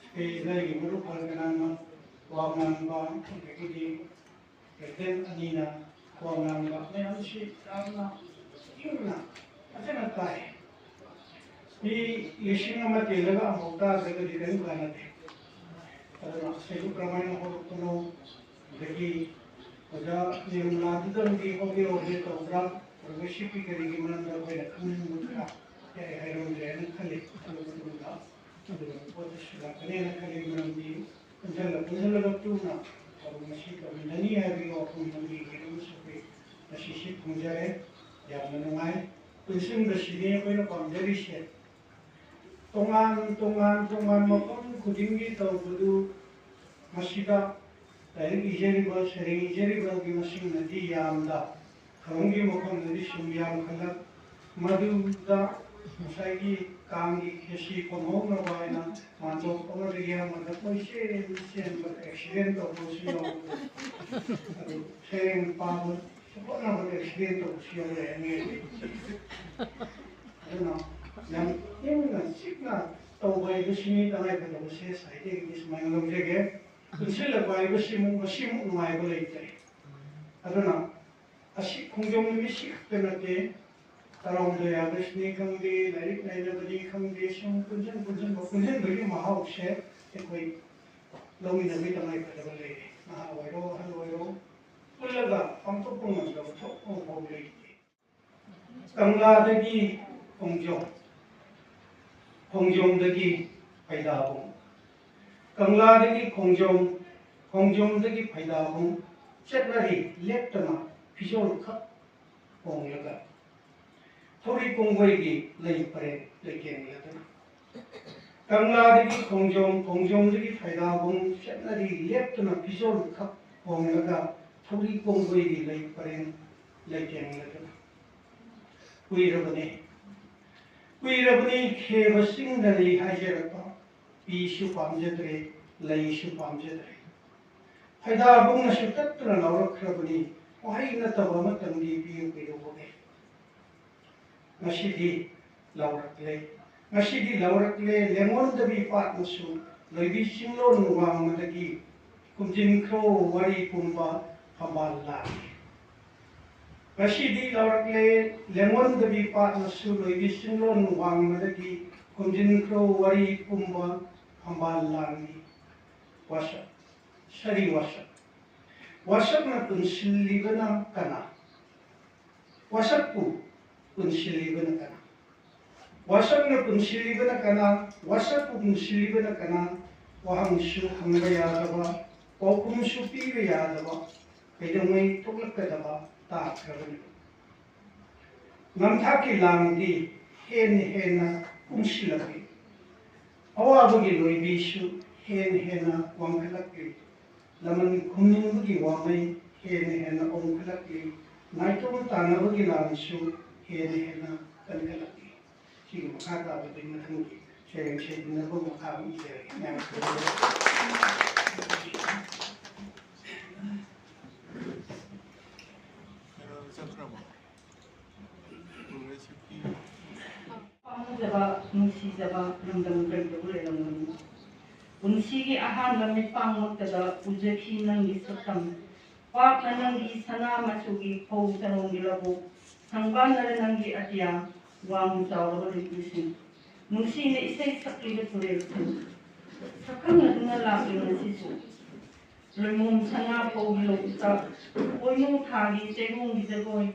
ꯁ꯭ꯇꯦꯖꯇ ꯑꯩꯒꯤ ꯃꯔꯨꯞ ꯀꯅꯥꯅ ꯋꯥ ꯉꯥꯡꯕ, ꯑꯗꯒꯤꯗꯤ ꯄ꯭ꯔꯦꯁꯤꯗꯦꯟꯠ ꯑꯅꯤꯅ ꯋꯥ ꯉꯥꯡꯕ ꯃꯌꯥꯝꯁꯤ ꯌꯥꯝꯅ ꯏꯪꯅ ꯐꯖꯅ ꯇꯥꯏ꯫ ꯃꯤ ꯂꯤꯁꯤꯡ ꯑꯃ ꯇꯤꯜꯂꯒ ꯑꯃꯐꯥꯎ ꯇꯥꯗ꯭ꯔꯒꯗꯤ ꯀꯔꯤꯝ ꯀꯥꯟꯅꯗꯦ꯫ ꯑꯗꯨꯅ ꯁꯤꯕꯨ ꯀꯔꯝꯍꯥꯏꯅ ꯍꯧꯔꯛꯄꯅꯣ, ꯑꯗꯒꯤ ꯑꯣꯖꯥ ꯅꯤꯔꯃꯂꯥꯗꯨꯗꯪꯗꯤ ꯍꯣꯕꯦ ꯍꯣꯕꯦ ꯇꯧꯕ꯭ꯔꯥ? ꯄ꯭ꯔꯣꯒ꯭ꯔꯦꯁꯤꯞꯀꯤ ꯀꯔꯤꯒꯤ ꯃꯔꯝꯗ ꯑꯩꯈꯣꯏꯅ ꯈꯪꯅꯤꯡꯕ ꯈꯔ ꯍꯥꯏ-, ꯍꯥꯏꯔꯝꯗ꯭ꯔꯦꯅ ꯈꯜꯂꯤ꯫ ꯑꯗꯨ ꯃꯇꯨꯡꯗ ꯑꯗꯨꯒꯨꯝꯕ ꯄꯣꯠꯇꯨꯁꯨ ꯂꯥꯛꯀꯅꯦꯅ ꯈꯜꯂꯤ꯫ ꯃꯔꯝꯗꯤ ꯄꯨꯟꯁꯤꯜꯂ ꯄꯨꯟꯁꯤꯜꯂꯒ ꯄꯨꯟꯅ ꯊꯕꯛ ꯑꯁꯤ ꯇꯧꯃꯤꯟꯅꯅꯤ ꯍꯥꯏꯕꯒꯤ ꯋꯥꯐꯝ ꯑꯗꯨꯒꯤ ꯑꯃꯁꯨ ꯑꯩꯈꯣꯏ ꯉꯁꯤꯁꯤ ꯐꯪꯖꯔꯦ꯫ ꯌꯥꯝꯅ ꯅꯨꯡꯉꯥꯏ꯫ ꯄꯨꯟꯁꯤꯟꯕꯁꯤꯅꯤ ꯑꯩꯈꯣꯏꯅ ꯄꯥꯝꯖꯔꯤꯁꯦ꯫ ꯇꯣꯉꯥꯟ ꯇꯣꯉꯥꯟ ꯇꯣꯉꯥꯟ ꯃꯐꯝ ꯈꯨꯗꯤꯡꯒꯤ ꯇꯧꯕꯗꯨ ꯃꯁꯤꯗ ꯂꯥꯏꯔꯤꯛ ꯏꯖꯔꯤꯕ, ꯁꯩꯔꯦꯡ ꯏꯖꯔꯤꯕꯒꯤ ꯃꯁꯤꯡꯅꯗꯤ ꯌꯥꯝꯗ, ꯊꯧꯔꯝꯒꯤ ꯃꯐꯝꯗꯗꯤ ꯁꯨꯝ ꯌꯥꯝꯈꯠꯂꯛ꯫ ꯃꯗꯨꯗ ꯉꯁꯥꯏꯒꯤ ꯀꯥꯡꯒꯤ ꯈꯦꯁꯤ ꯐꯪꯍꯧꯅꯕ ꯍꯥꯏꯅ ꯃꯥꯟꯗꯣꯞ ꯑꯃꯗꯒꯤ ꯑꯃꯗ ꯀꯣꯏꯆꯦꯟ ꯆꯦꯟꯕ ꯑꯦꯛꯁꯤꯗꯦꯟ ꯇꯧꯕꯁꯨ ꯌꯥꯎꯏ꯫ ꯑꯗꯨ ꯁꯩꯔꯦꯡ ꯄꯥꯕ ꯍꯣꯠꯅꯕꯗ ꯑꯦꯛꯁꯤꯗꯦꯟ ꯇꯧꯕꯁꯨ ꯌꯥꯎꯔꯦ ꯑꯅꯤꯔꯛ꯫ ꯑꯗꯨꯅ ꯌꯥꯝ ꯏꯪꯅ ꯆꯤꯛꯅ ꯇꯧꯕ ꯍꯥꯏꯕꯁꯤꯅꯤ ꯇꯉꯥꯏꯐꯗꯕꯁꯦ ꯉꯁꯥꯏꯗꯒꯤꯗꯤ ꯁꯨꯃꯥꯏꯅ ꯂꯧꯖꯒꯦ꯫ ꯄꯨꯟꯁꯤꯜꯂꯛꯄ ꯍꯥꯏꯕꯁꯤꯃꯨꯛ ꯃꯁꯤꯃꯨꯛ ꯅꯨꯡꯉꯥꯏꯕ ꯂꯩꯇ꯭ꯔꯦ꯫ ꯑꯗꯨꯅ ꯑꯁꯤ ꯈꯣꯡꯖꯣꯝ ꯅꯨꯃꯤꯠꯁꯤ ꯈꯛꯇ ꯅꯠꯇꯦ, ꯇꯔꯥꯍꯨꯝꯗꯣꯏ ꯑꯥꯒꯁꯅꯤ ꯈꯪꯗꯦ, ꯂꯥꯏꯔꯤꯛ ꯅꯩꯅꯕꯅꯤ ꯈꯪꯗꯦ, ꯁꯨꯝ ꯄꯨꯟꯁꯤꯟ ꯄꯨꯟꯁꯤꯟꯕ, ꯄꯨꯟꯁꯤꯟꯕꯒꯤ ꯃꯍꯥꯎꯁꯦ ꯑꯩꯈꯣꯏ ꯂꯧꯃꯤꯟꯅꯕꯒꯤ ꯇꯉꯥꯏꯐꯗꯕ ꯂꯩꯔꯦ꯫ ꯅꯍꯥ ꯑꯣꯏꯔꯣ, ꯑꯍꯜ ꯑꯣꯏꯔꯣ, ꯄꯨꯜꯂꯒ ꯄꯥꯡꯊꯣꯛꯄ ꯉꯝꯗꯕ ꯊꯕꯛ ꯑꯃꯐꯥꯎ ꯂꯩꯇꯦ꯫ ꯀꯪꯂꯥꯗꯒꯤ ꯈꯣꯡꯖꯣꯝ, ꯈꯣꯡꯖꯣꯝꯗꯒꯤ ꯐꯩꯗꯥꯕꯨꯡ, ꯀꯪꯂꯥꯗꯒꯤ ꯈꯣꯡꯖꯣꯝ, ꯈꯣꯡꯖꯣꯝꯗꯒꯤ ꯐꯩꯗꯥꯕꯨꯡ ꯆꯠꯅꯔꯤ ꯂꯦꯞꯇꯅ ꯐꯤꯖꯣꯜ ꯈꯛ ꯍꯣꯡꯂꯒ, ꯊꯧꯔꯤ ꯀꯣꯡꯒꯣꯏꯒꯤ ꯂꯩ ꯄꯔꯦꯡ ꯂꯩꯇꯦꯡꯂꯗꯨꯅ꯫ ꯀꯪꯂꯥꯗꯒꯤ ꯈꯣꯡꯖꯣꯝ, ꯈꯣꯡꯖꯣꯝꯗꯒꯤ ꯐꯩꯗꯥꯕꯨꯡ ꯆꯠꯅꯔꯤ ꯂꯦꯞꯇꯅ ꯐꯤꯖꯣꯜ ꯈꯛ ꯍꯣꯡꯂꯒ ꯊꯧꯔꯤ ꯀꯣꯡꯒꯣꯏꯒꯤ ꯂꯩ ꯄꯔꯦꯡ ꯂꯩꯇꯦꯡꯂꯗꯨꯅ꯫ ꯀꯨꯏꯔꯕꯅꯤ, ꯀꯨꯏꯔꯕꯅꯤ ꯈꯦꯕ ꯆꯤꯡꯗ ꯂꯩ ꯍꯥꯏꯖꯔꯛꯄ, ꯄꯤꯁꯨ ꯄꯥꯝꯖꯗ꯭ꯔꯦ, ꯂꯩꯁꯨ ꯄꯥꯝꯖꯗ꯭ꯔꯦ꯫ ꯐꯩꯗꯥꯕꯨꯡꯅꯁꯨ ꯇꯠꯇꯨꯅ ꯂꯥꯎꯔꯛꯈ꯭ꯔꯕꯅꯤ, ꯋꯥꯍꯩ ꯅꯠꯇꯕ ꯑꯃꯇꯪꯗꯤ ꯄꯤꯌꯨ ꯀꯩꯗꯧꯕꯒꯦ? ꯉꯁꯤꯗꯤ ꯂꯥꯎꯔꯛꯂꯦ, ꯉꯁꯤꯗꯤ ꯂꯥꯎꯔꯛꯂꯦ, ꯂꯦꯡꯉꯣꯟꯗꯕꯤ ꯄꯥꯠꯅꯁꯨ ꯂꯣꯏꯕꯤ ꯆꯤꯡꯂꯣꯟ ꯋꯥꯡꯃꯗꯒꯤ ꯈꯨꯝꯖꯤꯟꯈ꯭ꯔꯣ ꯋꯥꯔꯤ ꯄꯨꯝꯕ ꯐꯝꯕꯥꯜ ꯂꯥꯡꯉꯤ꯫ ꯉꯁꯤꯗꯤ ꯂꯥꯎꯔꯛꯂꯦ, ꯂꯦꯡꯉꯣꯟꯗꯕꯤ ꯄꯥꯠꯅꯁꯨ ꯂꯣꯏꯕꯤ ꯆꯤꯡꯂꯣꯟ ꯋꯥꯡꯃꯗꯒꯤ ꯈꯨꯝꯖꯤꯟꯈ꯭ꯔꯣ ꯋꯥꯔꯤ ꯄꯨꯝꯕ ꯐꯝꯕꯥꯜ ꯂꯥꯡꯉꯤ꯫ ꯋꯥꯁꯛ, ꯁꯥꯔꯤ ꯋꯥꯁꯛ꯫ ꯋꯥꯁꯛꯅ ꯄꯨꯟꯁꯤꯜꯂꯤꯕꯅ ꯀꯅꯥ? ꯋꯥꯁꯛꯄꯨ ꯄꯨꯟꯁꯤꯜꯂꯤꯕꯅ ꯀꯅꯥ? ꯋꯥꯁꯛꯅ ꯄꯨꯟꯁꯤꯜꯂꯤꯕꯅ ꯀꯅꯥ? ꯋꯥꯁꯛꯄꯨ ꯄꯨꯟꯁꯤꯜꯂꯤꯕꯅ ꯀꯅꯥ? ꯋꯥꯍꯪꯁꯨ ꯍꯪꯕ ꯌꯥꯗꯕ, ꯄꯥꯎꯈꯨꯝꯁꯨ ꯄꯤꯕ ꯌꯥꯗꯕ, ꯀꯩꯗꯧꯉꯩ ꯊꯣꯛꯂꯛꯀꯗꯕ ꯇꯥꯈ꯭ꯔꯕꯅꯤ꯫ ꯉꯝꯊꯥꯛꯀꯤ ꯂꯥꯡꯗꯤ ꯍꯦꯟꯅ ꯍꯦꯟꯅ ꯀꯨꯡꯁꯤꯜꯂꯛꯂꯤ꯫ ꯑꯋꯥꯕꯒꯤ ꯂꯣꯏꯕꯤꯁꯨ ꯍꯦꯟꯅ ꯍꯦꯟꯅ ꯋꯥꯡꯈꯠꯂꯛꯂꯤ꯫ ꯂꯃꯟ ꯈꯨꯝꯅꯤꯡꯕꯒꯤ ꯋꯥꯃꯩ ꯍꯦꯟꯅ ꯍꯦꯟꯅ ꯑꯣꯡꯈꯠꯂꯛꯂꯤ꯫ ꯅꯥꯏꯇꯣꯝ ꯇꯥꯟꯅꯕꯒꯤ ꯂꯥꯟꯁꯨ ꯍꯦꯟꯅ ꯍꯦꯟꯅ ꯀꯟꯈꯠꯂꯛꯂꯤ꯫ ꯁꯤꯒꯤ ꯃꯈꯥ ꯇꯥꯕꯗꯤ ꯃꯊꯪꯒꯤ ꯁꯩꯔꯦꯡ ꯁꯩꯗꯨꯅꯕ ꯃꯈꯥ ꯑꯃꯨꯛ ꯏꯖꯔꯒꯦ꯫ ꯃꯌꯥꯝ ꯈꯨꯔꯨꯝꯖꯔꯤ꯫ ꯄꯥꯝꯖꯕ, ꯅꯨꯡꯁꯤꯖꯕ ꯂꯝꯗꯝ ꯀꯩꯗꯕꯨ ꯂꯩꯔꯝꯒꯅꯤ? ꯄꯨꯟꯁꯤꯒꯤ ꯑꯍꯥꯟꯕ ꯃꯤꯠꯄꯥꯡꯃꯛꯇꯗ ꯎꯖꯈꯤ ꯅꯪꯒꯤ ꯁꯛꯇꯝ꯫ ꯄꯥꯛꯅ ꯅꯪꯒꯤ ꯁꯅꯥ ꯃꯆꯨꯒꯤ ꯐꯧ ꯆꯔꯣꯡꯒꯤ ꯂꯧꯕꯨꯛ, ꯁꯪꯕꯥꯟꯅꯔ ꯅꯪꯒꯤ ꯑꯇꯤꯌꯥ, ꯋꯥꯡꯅ ꯆꯥꯎꯔꯕ ꯂꯩꯄꯨꯁꯤꯡ꯫ ꯅꯨꯡꯁꯤꯅ ꯏꯁꯩ ꯁꯛꯂꯤꯕ ꯇꯨꯔꯦꯜꯁꯤꯡ꯫ ꯁꯛꯈꯪꯅꯗꯨꯅ ꯂꯥꯛꯂꯤ ꯉꯁꯤꯁꯨ꯫ ꯂꯣꯏꯃꯣꯝ ꯁꯅꯥ ꯐꯧꯒꯤ ꯂꯧꯕꯨꯛꯇ, ꯄꯣꯏꯅꯨ ꯊꯥꯒꯤ ꯆꯩꯔꯣꯡꯒꯤ ꯖꯒꯣꯏ,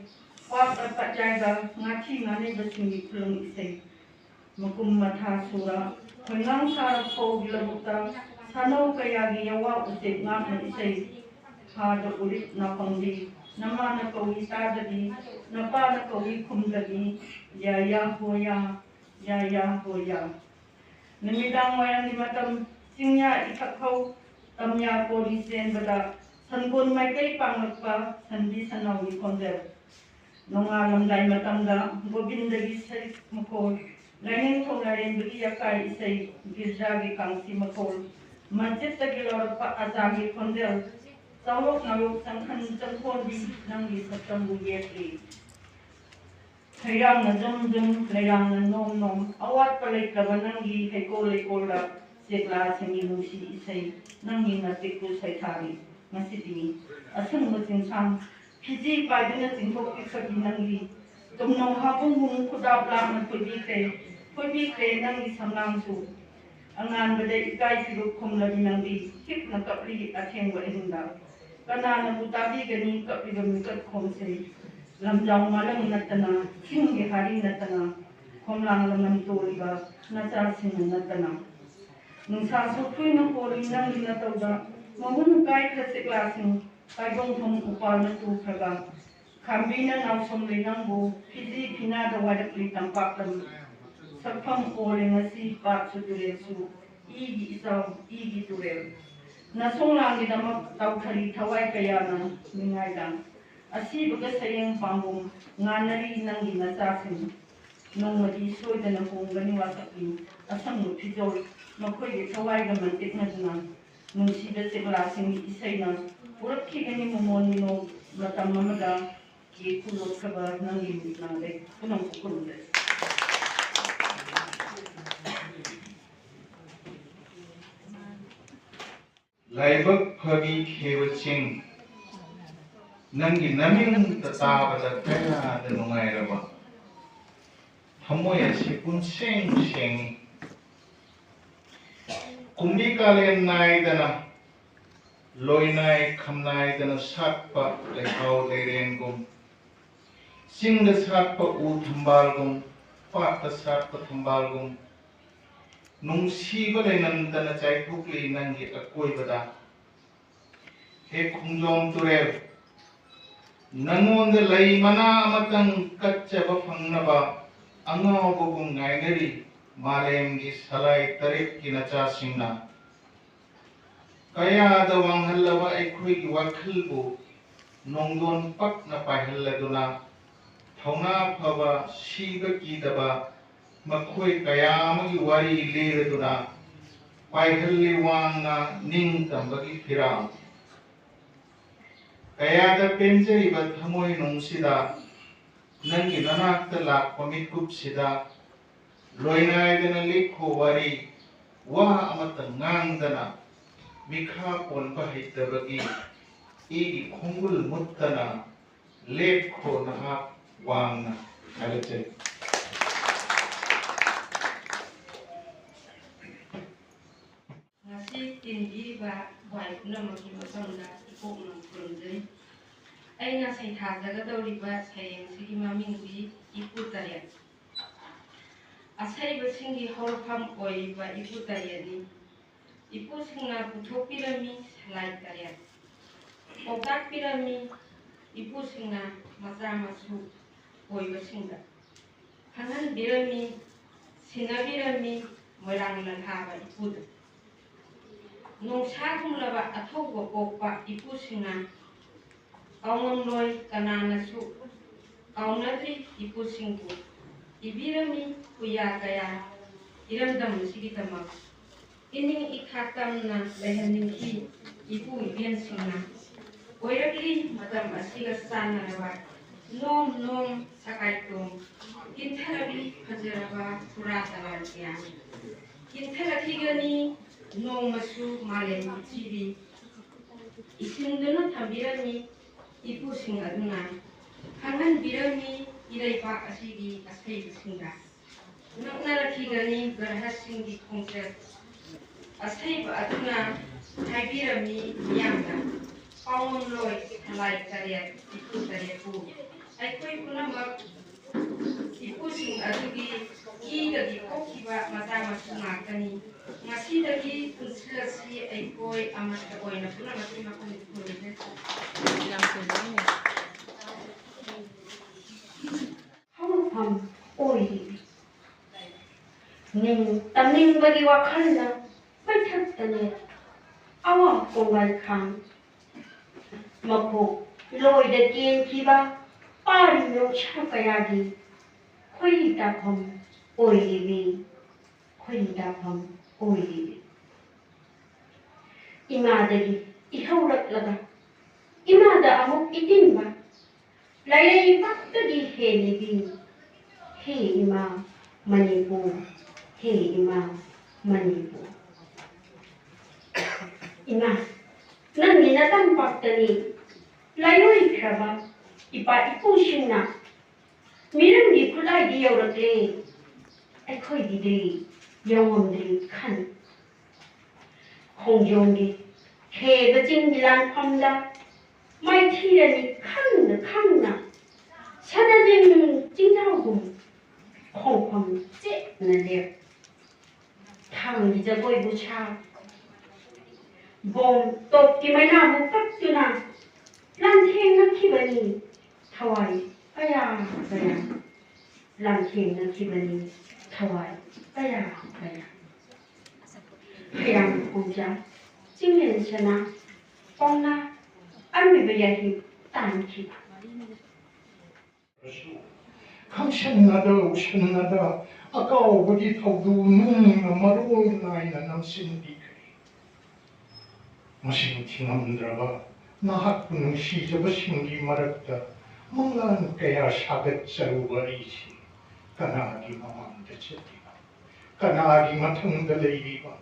ꯄꯥꯛꯂ ꯄꯠꯌꯥꯏꯗ ꯉꯥꯊꯤ ꯉꯥꯅꯩꯕꯁꯤꯡꯒꯤ ꯈꯨꯂꯪ ꯏꯁꯩ꯫ ꯃꯀꯨꯝ ꯃꯊꯥ ꯁꯨꯔ, ꯈꯣꯏꯉꯥꯡ ꯁꯥꯔ ꯐꯧꯒꯤ ꯂꯧꯕꯨꯛꯇ, ꯁꯥꯅꯧ ꯀꯌꯥꯒꯤ ꯌꯋꯥ ꯎꯆꯦꯛ ꯉꯥꯛꯅ ꯏꯁꯩ꯫ ꯊꯥꯗ ꯎꯔꯤꯛ ꯅꯥꯄꯪꯕꯤ, ꯅꯃꯥꯅ ꯀꯧꯏ ꯇꯥꯗꯕꯤ, ꯅꯄꯥꯅ ꯀꯧꯏ ꯈꯨꯝꯗꯕꯤ, ꯌꯥ ꯌꯥ ꯍꯣ ꯌꯥ, ꯌꯥ ꯌꯥ ꯍꯣ ꯌꯥ꯫ ꯅꯨꯃꯤꯗꯥꯡ ꯋꯥꯏꯔꯝꯒꯤ ꯃꯇꯝ, ꯆꯤꯡꯌꯥ ꯏꯊꯛ ꯍꯧ, ꯇꯝꯌꯥ ꯀꯣꯔꯤ ꯆꯦꯟꯕꯗ, ꯁꯟꯒꯣꯜ ꯃꯥꯏꯀꯩ ꯄꯥꯡꯂꯛꯄ ꯁꯟꯕꯤ ꯁꯟꯅꯥꯎꯒꯤ ꯈꯣꯟꯖꯦꯜ꯫ ꯅꯣꯡꯉꯥꯜꯂꯝꯗꯥꯏ ꯃꯇꯝꯗ ꯒꯣꯕꯤꯟꯗꯒꯤ ꯁꯔꯤꯛ ꯃꯈꯣꯜ, ꯂꯥꯏꯅꯤꯡꯊꯧ ꯂꯥꯏꯔꯦꯝꯕꯒꯤ ꯌꯥꯀꯥꯏ ꯏꯁꯩ, ꯒꯤꯔꯖꯥꯒꯤ ꯀꯥꯡꯁꯤ ꯃꯈꯣꯜ, ꯃꯁꯖꯤꯠꯇꯒꯤ ꯂꯧꯔꯛꯄ ꯑꯖꯥꯟꯒꯤ ꯈꯣꯟꯖꯦꯜ, ꯆꯥꯎꯔꯣꯛ ꯅꯥꯎꯔꯣꯛ ꯆꯪꯈꯟ ꯆꯪꯈꯣꯟꯕꯤ ꯅꯪꯒꯤ ꯁꯛꯇꯝꯕꯨ ꯌꯦꯛꯂꯤ꯫ ꯍꯩꯔꯥꯡꯅ ꯖꯨꯝ ꯖꯨꯝ, ꯂꯩꯔꯥꯡꯅ ꯅꯣꯝ ꯅꯣꯝ, ꯑꯋꯥꯠꯄ ꯂꯩꯇ꯭ꯔꯕ ꯅꯪꯒꯤ ꯍꯩꯀꯣꯜ ꯂꯩꯀꯣꯜꯗ ꯆꯦꯛꯂꯥꯁꯤꯡꯒꯤ ꯅꯨꯡꯁꯤ ꯏꯁꯩ, ꯅꯪꯒꯤ ꯃꯇꯤꯛꯄꯨ ꯁꯩꯊꯥꯔꯤ꯫ ꯉꯁꯤꯗꯤ ꯑꯁꯪꯕ ꯆꯤꯡꯁꯥꯡ, ꯐꯤꯖꯤ ꯄꯥꯏꯗꯨꯅ ꯆꯤꯡꯊꯣꯛꯄꯤꯈ꯭ꯔꯕꯤ ꯅꯪꯒꯤ ꯇꯨꯝꯅꯧ ꯍꯥꯕꯨꯡ ꯕꯨꯡ ꯈꯨꯗꯥꯞ ꯂꯥꯛꯅ ꯐꯣꯏꯕꯤꯈ꯭ꯔꯦ, ꯐꯣꯏꯕꯤꯈ꯭ꯔꯦ ꯅꯪꯒꯤ ꯁꯝꯂꯥꯡꯁꯨ꯫ ꯑꯉꯥꯟꯕꯗ ꯏꯀꯥꯏ ꯐꯤꯔꯨꯛ ꯈꯨꯝꯂꯕꯤ ꯅꯪꯗꯤ ꯍꯤꯞꯅ ꯀꯞꯂꯤ ꯑꯊꯦꯡꯕ ꯑꯍꯤꯡꯗ꯫ ꯀꯅꯥꯅꯕꯨ ꯇꯥꯕꯤꯒꯅꯤ ꯀꯞꯂꯤꯕ ꯃꯤꯀꯞ ꯈꯣꯡꯁꯦ? ꯂꯝꯖꯥꯎ ꯃꯥꯂꯪ ꯅꯠꯇꯅ, ꯆꯤꯡꯒꯤ ꯍꯥꯔꯤ ꯅꯠꯇꯅ, ꯈꯣꯝꯂꯥꯡ ꯂꯃꯟ ꯇꯣꯜꯂꯤꯕ ꯅꯆꯥꯁꯤꯡꯅ ꯅꯠꯇꯅ꯫ ꯅꯨꯡꯁꯥ ꯁꯣꯛꯊꯣꯏꯅ ꯍꯣꯜꯂꯤ ꯅꯪꯒꯤ ꯅꯇꯧꯗ, ꯃꯍꯨꯝ ꯀꯥꯏꯈ꯭ꯔ ꯆꯤꯛꯂꯥꯁꯤꯡ, ꯀꯥꯏꯗꯣꯡꯐꯝ ꯎꯄꯥꯜꯅ ꯇꯨꯈ꯭ꯔꯒ꯫ ꯈꯥꯝꯕꯤꯅ ꯅꯥꯎꯁꯣꯝꯂꯤ ꯅꯪꯕꯨ, ꯐꯤꯖꯤ ꯐꯤꯅꯥꯗ ꯋꯥꯏꯔꯛꯂꯤ ꯇꯝꯄꯥꯛ ꯂꯝ꯫ ꯁꯛꯐꯝ ꯑꯣꯜꯂꯤ ꯉꯁꯤ ꯄꯥꯠꯁꯨ ꯇꯨꯔꯦꯜꯁꯨ, ꯏꯒꯤ ꯏꯆꯥꯎ, ꯏꯒꯤ ꯇꯨꯔꯦꯜ꯫ ꯅꯁꯣꯡꯂꯥꯡꯒꯤꯗꯃꯛ ꯇꯧꯊꯔꯤ ꯊꯋꯥꯏ ꯀꯌꯥꯅ ꯅꯤꯡꯉꯥꯏꯗ꯫ ꯑꯁꯤꯕꯒ ꯁꯌꯦꯡ ꯄꯥꯝꯕꯣꯝ ꯉꯥꯟꯅꯔꯤ ꯅꯪꯒꯤ ꯅꯆꯥꯁꯤꯡ꯫ ꯅꯣꯡꯃꯗꯤ ꯁꯣꯏꯗꯅ ꯍꯣꯡꯒꯅꯤ ꯋꯥꯁꯛꯂꯤ ꯑꯁꯪꯕ ꯐꯤꯖꯣꯜ, ꯃꯈꯣꯏꯒꯤ ꯊꯋꯥꯏꯒ ꯃꯟꯇꯤꯛꯅꯗꯨꯅ꯫ ꯅꯨꯡꯁꯤꯕ ꯆꯦꯛꯂꯥꯁꯤꯡꯒꯤ ꯏꯁꯩꯅ ꯄꯨꯔꯛꯈꯤꯒꯅꯤ ꯃꯃꯣꯟ ꯃꯤꯅꯣꯛ꯫ ꯃꯇꯝ ꯑꯃꯗ ꯀꯦ ꯈꯨꯂꯣꯠꯈ꯭ꯔꯕ ꯅꯪꯒꯤ ꯃꯤꯠꯃꯥꯡꯗ ꯄꯨꯝꯅꯃꯛꯄꯨ ꯈꯨꯔꯨꯝꯖꯔꯤ꯫ ꯂꯥꯏꯕꯛ ꯐꯕꯤ ꯈꯦꯕ ꯆꯤꯡ, ꯅꯪꯒꯤ ꯅꯃꯤꯡꯇ ꯇꯥꯕꯗ ꯀꯌꯥꯗ ꯅꯨꯡꯉꯥꯏꯔꯕ꯫ ꯊꯃꯣꯏ ꯑꯁꯤ ꯄꯨꯝꯁꯦꯡ ꯁꯦꯡꯏ꯫ ꯀꯨꯝꯕꯤ ꯀꯥꯂꯦꯟ ꯅꯥꯏꯗꯅ, ꯂꯣꯏꯅꯥꯏ ꯈꯝꯅꯥꯏꯗꯅ ꯁꯥꯠꯄ ꯂꯩꯍꯥꯎ ꯂꯩꯔꯦꯡꯒꯨꯝ, ꯆꯤꯡꯗ ꯁꯥꯠꯄ ꯎ ꯊꯝꯕꯥꯜꯒꯨꯝ, ꯄꯥꯠꯇ ꯁꯥꯠꯄ ꯊꯝꯕꯥꯜꯒꯨꯝ, ꯅꯨꯡꯁꯤꯕ ꯂꯩꯅꯝꯗꯅ ꯆꯥꯏꯊꯣꯛꯂꯤ ꯅꯪꯒꯤ ꯑꯀꯣꯏꯕꯗ꯫ ꯍꯦ ꯈꯣꯡꯖꯣꯝ ꯇꯨꯔꯦꯜ, ꯅꯉꯣꯟꯗ ꯂꯩ ꯃꯅꯥ ꯑꯃꯇꯪ ꯀꯠꯆꯕ ꯐꯪꯅꯕ ꯑꯉꯥꯎꯕꯒꯨꯝ ꯉꯥꯏꯅꯔꯤ ꯃꯥꯂꯦꯝꯒꯤ ꯁꯂꯥꯏ ꯇꯔꯦꯠꯀꯤ ꯅꯆꯥꯁꯤꯡꯅ꯫ ꯀꯌꯥꯗ ꯋꯥꯡꯍꯜꯂꯕ ꯑꯩꯈꯣꯏꯒꯤ ꯋꯥꯈꯜꯕꯨ ꯅꯣꯡꯗꯣꯟ ꯄꯛꯅ ꯄꯥꯏꯍꯜꯂꯗꯨꯅ, ꯊꯧꯅꯥ ꯐꯕ, ꯁꯤꯕ ꯀꯤꯗꯕ ꯃꯈꯣꯏ ꯀꯌꯥ ꯑꯃꯒꯤ ꯋꯥꯔꯤ ꯂꯤꯔꯗꯨꯅ, ꯄꯥꯏꯍꯜꯂꯤ ꯋꯥꯡꯅ ꯅꯤꯡꯇꯝꯕꯒꯤ ꯐꯤꯔꯥꯜ꯫ ꯀꯌꯥꯗ ꯄꯦꯟꯖꯔꯤꯕ ꯊꯃꯣꯏꯅꯨꯡꯁꯤꯗ, ꯅꯪꯒꯤ ꯅꯅꯥꯛꯇ ꯂꯥꯛꯄ ꯃꯤꯀꯨꯞꯁꯤꯗ, ꯂꯣꯏꯅꯥꯏꯗꯅ ꯂꯤꯈꯣ ꯋꯥꯔꯤ, ꯋꯥ ꯑꯃꯠꯇ ꯉꯥꯡꯗꯅ, ꯃꯤꯈꯥ ꯄꯣꯟꯕ ꯍꯩꯇꯕꯒꯤ ꯏꯒꯤ ꯈꯣꯡꯒꯨꯜ ꯃꯨꯠꯇꯅ ꯂꯦꯞꯈꯣ ꯅꯍꯥꯛ ꯋꯥꯡꯅ ꯊꯥꯒꯠꯆꯔꯤ꯫ ꯉꯁꯤ ꯇꯤꯟꯕꯤꯔꯤꯕ ꯚꯥꯏ ꯄꯨꯝꯅꯃꯛꯀꯤ ꯃꯐꯝꯗ ꯄꯣꯛꯅ ꯈꯨꯔꯨꯝꯖꯔꯤ꯫ ꯑꯩꯅ ꯁꯩꯊꯥꯖꯒꯗꯧꯔꯤꯕ ꯁꯩꯔꯦꯡꯁꯤꯒꯤ ꯃꯃꯤꯡꯗꯤ ꯏꯄꯨ ꯇꯔꯦꯠ꯫ ꯑꯁꯩꯕꯁꯤꯡꯒꯤ ꯍꯧꯔꯛꯐꯝ ꯑꯣꯏꯔꯤꯕ ꯏꯄꯨ ꯇꯔꯦꯠꯅꯤ꯫ ꯏꯄꯨꯁꯤꯡꯅ ꯄꯨꯊꯣꯛꯄꯤꯔꯝꯃꯤ ꯁꯂꯥꯏ ꯇꯔꯦꯠ꯫ ꯄꯥꯎꯇꯥꯛ ꯄꯤꯔꯝꯃꯤ ꯏꯄꯨꯁꯤꯡꯅ ꯃꯆꯥ ꯃꯁꯨ ꯑꯣꯏꯕꯁꯤꯡꯗ꯫ ꯈꯪꯍꯟꯕꯤꯔꯝꯃꯤ, ꯁꯤꯟꯅꯕꯤꯔꯝꯃꯤ ꯃꯣꯏꯔꯥꯡ ꯂꯟꯊꯥꯕ ꯏꯄꯨꯗ꯫ ꯅꯣꯡꯁꯥꯒꯨꯝꯂꯕ ꯑꯊꯧꯕ ꯄꯣꯛꯄ ꯏꯄꯨꯁꯤꯡꯅ ꯀꯥꯎꯉꯝꯂꯣꯏ ꯀꯅꯥꯅꯁꯨ ꯀꯥꯎꯅꯗ꯭ꯔꯤ ꯏꯄꯨꯁꯤꯡꯕꯨ꯫ ꯏꯕꯤꯔꯝꯃꯤ ꯄꯨꯌꯥ ꯀꯌꯥ ꯏꯔꯝꯗꯝ ꯑꯁꯤꯒꯤꯗꯃꯛ꯫ ꯏꯅꯤꯡ ꯏꯈꯥ ꯇꯝꯅ ꯂꯩꯍꯟꯅꯤꯡꯈꯤ ꯏꯄꯨ ꯏꯕꯦꯟꯁꯤꯡꯅ꯫ ꯑꯣꯏꯔꯛꯂꯤ ꯃꯇꯝ ꯑꯁꯤꯒ ꯆꯥꯟꯅꯔꯕ ꯅꯣꯝ ꯅꯣꯝ ꯁꯀꯥꯏꯇꯣꯝ ꯏꯟꯊꯔꯛꯂꯤ ꯐꯖꯔꯕ ꯐꯨꯔꯥ ꯇꯂꯥꯟ ꯀꯌꯥ꯫ ꯏꯟꯊꯔꯛꯈꯤꯒꯅꯤ ꯅꯣꯡꯃꯁꯨ ꯃꯥꯂꯦꯝ ꯄ꯭ꯔꯤꯊꯤꯕꯤ꯫ ꯏꯁꯤꯟꯗꯨꯅ ꯊꯝꯕꯤꯔꯝꯃꯤ ꯏꯄꯨꯁꯤꯡ ꯑꯗꯨꯅ꯫ ꯈꯪꯍꯟꯕꯤꯔꯝꯃꯤ ꯏꯔꯩꯄꯥꯛ ꯑꯁꯤꯒꯤ ꯑꯁꯩꯕꯁꯤꯡꯗ꯫ ꯅꯛꯅꯔꯛꯈꯤꯒꯅꯤ ꯒ꯭ꯔꯍꯁꯤꯡꯒꯤ ꯈꯣꯡꯆꯠ꯫ ꯑꯁꯩꯕ ꯑꯗꯨꯅ ꯍꯥꯏꯕꯤꯔꯝꯃꯤ ꯃꯤꯌꯥꯝꯗ꯫ ꯄꯥꯎꯉꯝꯂꯣꯏ ꯁꯂꯥꯏ ꯇꯔꯦꯠ ꯏꯄꯨ ꯇꯔꯦꯠꯄꯨ꯫ ꯑꯩꯈꯣꯏ ꯄꯨꯝꯅꯃꯛ ꯏꯄꯨꯁꯤꯡ ꯑꯗꯨꯒꯤ ꯏꯗꯒꯤ ꯄꯣꯛꯈꯤꯕ ꯃꯆꯥ ꯃꯁꯨ ꯉꯥꯛꯇꯅꯤ꯫ ꯉꯁꯤꯗꯒꯤ ꯄꯨꯟꯁꯤꯜꯂꯁꯤ ꯑꯩꯈꯣꯏ ꯑꯃꯠꯇ ꯑꯣꯏꯅ ꯄꯨꯝꯅꯃꯛꯀꯤ ꯃꯐꯝꯗ ꯈꯨꯔꯨꯝꯖꯔꯤ꯫ ꯌꯥꯝ ꯐꯖꯩꯅꯦ꯫ ꯍꯧꯔꯛꯐꯝ ꯑꯣꯏꯔꯤꯕꯤ ꯅꯤꯡ ꯇꯝꯅꯤꯡꯕꯒꯤ ꯋꯥꯈꯜꯅ ꯃꯩꯊꯛꯇꯅꯦ ꯑꯋꯥ ꯀꯣꯡꯒꯜ ꯈꯥꯡ꯫ ꯃꯈꯣꯛ ꯂꯣꯏꯗ ꯀꯦꯟꯈꯤꯕ ꯄꯥꯔꯤ ꯅꯣꯡꯁꯥ ꯀꯌꯥꯒꯤ ꯈꯣꯏꯔꯤ ꯇꯥꯐꯝ ꯑꯣꯏꯔꯤꯕꯤ, ꯈꯣꯏꯔꯤ ꯇꯥꯐꯝ ꯑꯣꯏꯔꯤꯕꯤ꯫ ꯏꯃꯥꯗꯒꯤ ꯏꯍꯧꯔꯛꯂꯒ ꯏꯃꯥꯗ ꯑꯃꯨꯛ ꯏꯇꯤꯟꯕ ꯂꯥꯏꯔꯩꯄꯥꯛꯇꯒꯤ ꯍꯦꯜꯂꯤꯕꯤ꯫ ꯍꯦ ꯏꯃꯥ ꯃꯅꯤꯄꯨꯔ, ꯍꯦ ꯏꯃꯥ ꯃꯅꯤꯄꯨꯔ꯫ ꯏꯃꯥ, ꯅꯪꯒꯤ ꯅꯇꯝꯄꯥꯛꯇꯅꯤ ꯂꯥꯏꯑꯣꯏꯈ꯭ꯔꯕ ꯏꯄꯥ ꯏꯄꯨꯁꯤꯡꯅ ꯃꯤꯔꯝꯒꯤ ꯈꯨꯠꯂꯥꯏꯗꯤ ꯌꯧꯔꯛꯂꯦ, ꯑꯩꯈꯣꯏꯒꯤꯗꯤ ꯌꯧꯉꯝꯗ꯭ꯔꯤ ꯈꯟ꯫ ꯈꯣꯡꯖꯣꯝꯒꯤ ꯍꯦꯕ ꯆꯤꯡꯒꯤ ꯂꯥꯟꯐꯝꯗ ꯃꯥꯏꯊꯤꯔꯅꯤ ꯈꯪꯅ ꯈꯪꯅ, ꯁꯅꯥꯖꯤꯡ ꯆꯤꯡꯖꯥꯎꯒꯨꯝ ꯈꯣꯡꯐꯝ ꯆꯦꯠꯅ ꯂꯦꯞ꯫ ꯊꯥꯡꯒꯤ ꯖꯒꯣꯏꯕꯨ ꯁꯥ, ꯕꯣꯝ ꯇꯣꯞꯀꯤ ꯃꯩꯅꯥꯕꯨ ꯀꯛꯇꯨꯅ ꯂꯥꯟꯊꯦꯡꯅꯈꯤꯕꯅꯤ ꯊꯋꯥꯏ ꯀꯌꯥ ꯀꯌꯥ꯫ ꯂꯥꯟꯊꯦꯡꯅꯈꯤꯕꯅꯤ ꯊꯋꯥꯏ ꯀꯌꯥ ꯀꯌꯥ꯫ ꯍꯩꯔꯥꯡ ꯈꯣꯡꯖꯥ, ꯆꯤꯡꯂꯦꯟ ꯁꯅꯥ, ꯄꯥꯎꯅꯥ ꯑꯔꯣꯏꯕ ꯌꯥꯍꯤꯞ ꯇꯥꯟꯈꯤꯕ꯫ ꯈꯪꯁꯟꯅꯗ ꯎꯁꯟꯅꯗ ꯑꯀꯥꯎꯕꯒꯤ ꯊꯧꯗꯨ ꯅꯨꯡꯅ ꯃꯔꯣꯜ ꯅꯥꯏꯅ ꯅꯝꯁꯤꯟꯕꯤꯈ꯭ꯔꯦ꯫ ꯃꯁꯤꯡ ꯊꯤꯉꯝꯗ꯭ꯔꯕ ꯅꯍꯥꯛꯄꯨ ꯅꯨꯡꯁꯤꯖꯕꯁꯤꯡꯒꯤ ꯃꯔꯛꯇ ꯃꯪꯂꯥꯟ ꯀꯌꯥ ꯁꯥꯒꯠꯆꯔꯨꯕ ꯑꯩꯁꯤ ꯀꯅꯥꯒꯤ ꯃꯃꯥꯡꯗ ꯆꯠꯂꯤꯕ? ꯀꯅꯥꯒꯤ ꯃꯊꯪꯗ ꯂꯩꯔꯤꯕ?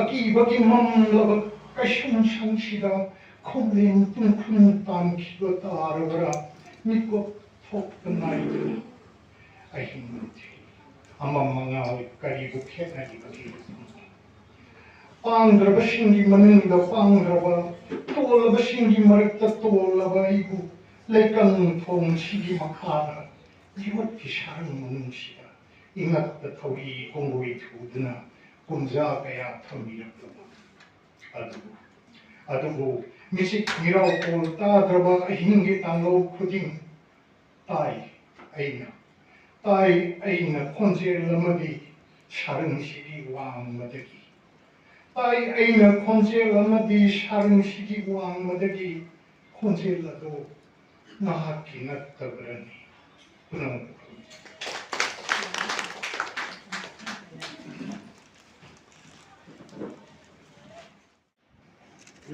ꯑꯀꯤꯕꯒꯤ ꯃꯝꯂꯕ ꯀꯩꯁꯨꯝꯁꯪꯁꯤꯗ ꯈꯣꯡꯂꯦꯟ ꯇꯨꯡꯈꯨꯜ ꯇꯥꯟꯈꯤꯕ ꯇꯥꯔꯕ꯭ꯔꯥ? ꯃꯤꯀꯨꯞ ꯊꯣꯛꯄ ꯅꯥꯏꯗꯅ ꯑꯍꯤꯡ ꯅꯨꯡꯊꯤꯜ ꯑꯃꯝ ꯑꯉꯥꯟ ꯀꯔꯤꯕꯨ ꯈꯦꯠꯅꯔꯤꯕꯒꯦ? ꯄꯥꯡꯗ꯭ꯔꯕꯁꯤꯡꯒꯤ ꯃꯅꯨꯡꯗ ꯄꯥꯡꯗ꯭ꯔꯕ, ꯇꯣꯜꯂꯕꯁꯤꯡꯒꯤ ꯃꯔꯛꯇ ꯇꯣꯜꯂꯕ ꯑꯩꯕꯨ ꯂꯩꯀꯪ ꯊꯣꯡꯁꯤꯒꯤ ꯃꯈꯥꯗ ꯌꯣꯠꯀꯤ ꯁꯥꯔꯪ ꯃꯅꯨꯡꯁꯤꯗ ꯏꯉꯛꯇ ꯊꯧꯔꯤ ꯈꯣꯡꯒꯣꯏ ꯊꯨꯗꯨꯅ ꯀꯨꯝꯖꯥ ꯀꯌꯥ ꯊꯝꯕꯤꯔꯛꯂꯕ ꯑꯗꯨꯕꯨ, ꯑꯗꯨꯕꯨ ꯃꯤꯆꯤꯛ ꯃꯤꯔꯥꯎ ꯀꯣꯜ ꯇꯥꯗ꯭ꯔꯕ ꯑꯍꯤꯡꯒꯤ ꯇꯥꯡꯂꯧ ꯈꯨꯗꯤꯡ ꯇꯥꯏ ꯑꯩꯅ, ꯇꯥꯏ ꯑꯩꯅ ꯈꯣꯟꯖꯦꯜ ꯑꯃꯗꯤ ꯁꯥꯔꯪꯁꯤꯒꯤ ꯋꯥꯡꯃꯗꯒꯤ꯫ ꯇꯥꯏ ꯑꯩꯅ ꯈꯣꯟꯖꯦꯜ ꯑꯃꯗꯤ ꯁꯥꯔꯪꯁꯤꯒꯤ ꯋꯥꯡꯃꯗꯒꯤ ꯈꯣꯟꯖꯦꯜ ꯑꯗꯨ ꯅꯍꯥꯛꯀꯤ ꯅꯠꯇꯕ꯭ꯔꯅꯤ? ꯄꯨꯝꯅꯃꯛꯄꯨ ꯈꯪꯖꯩ꯫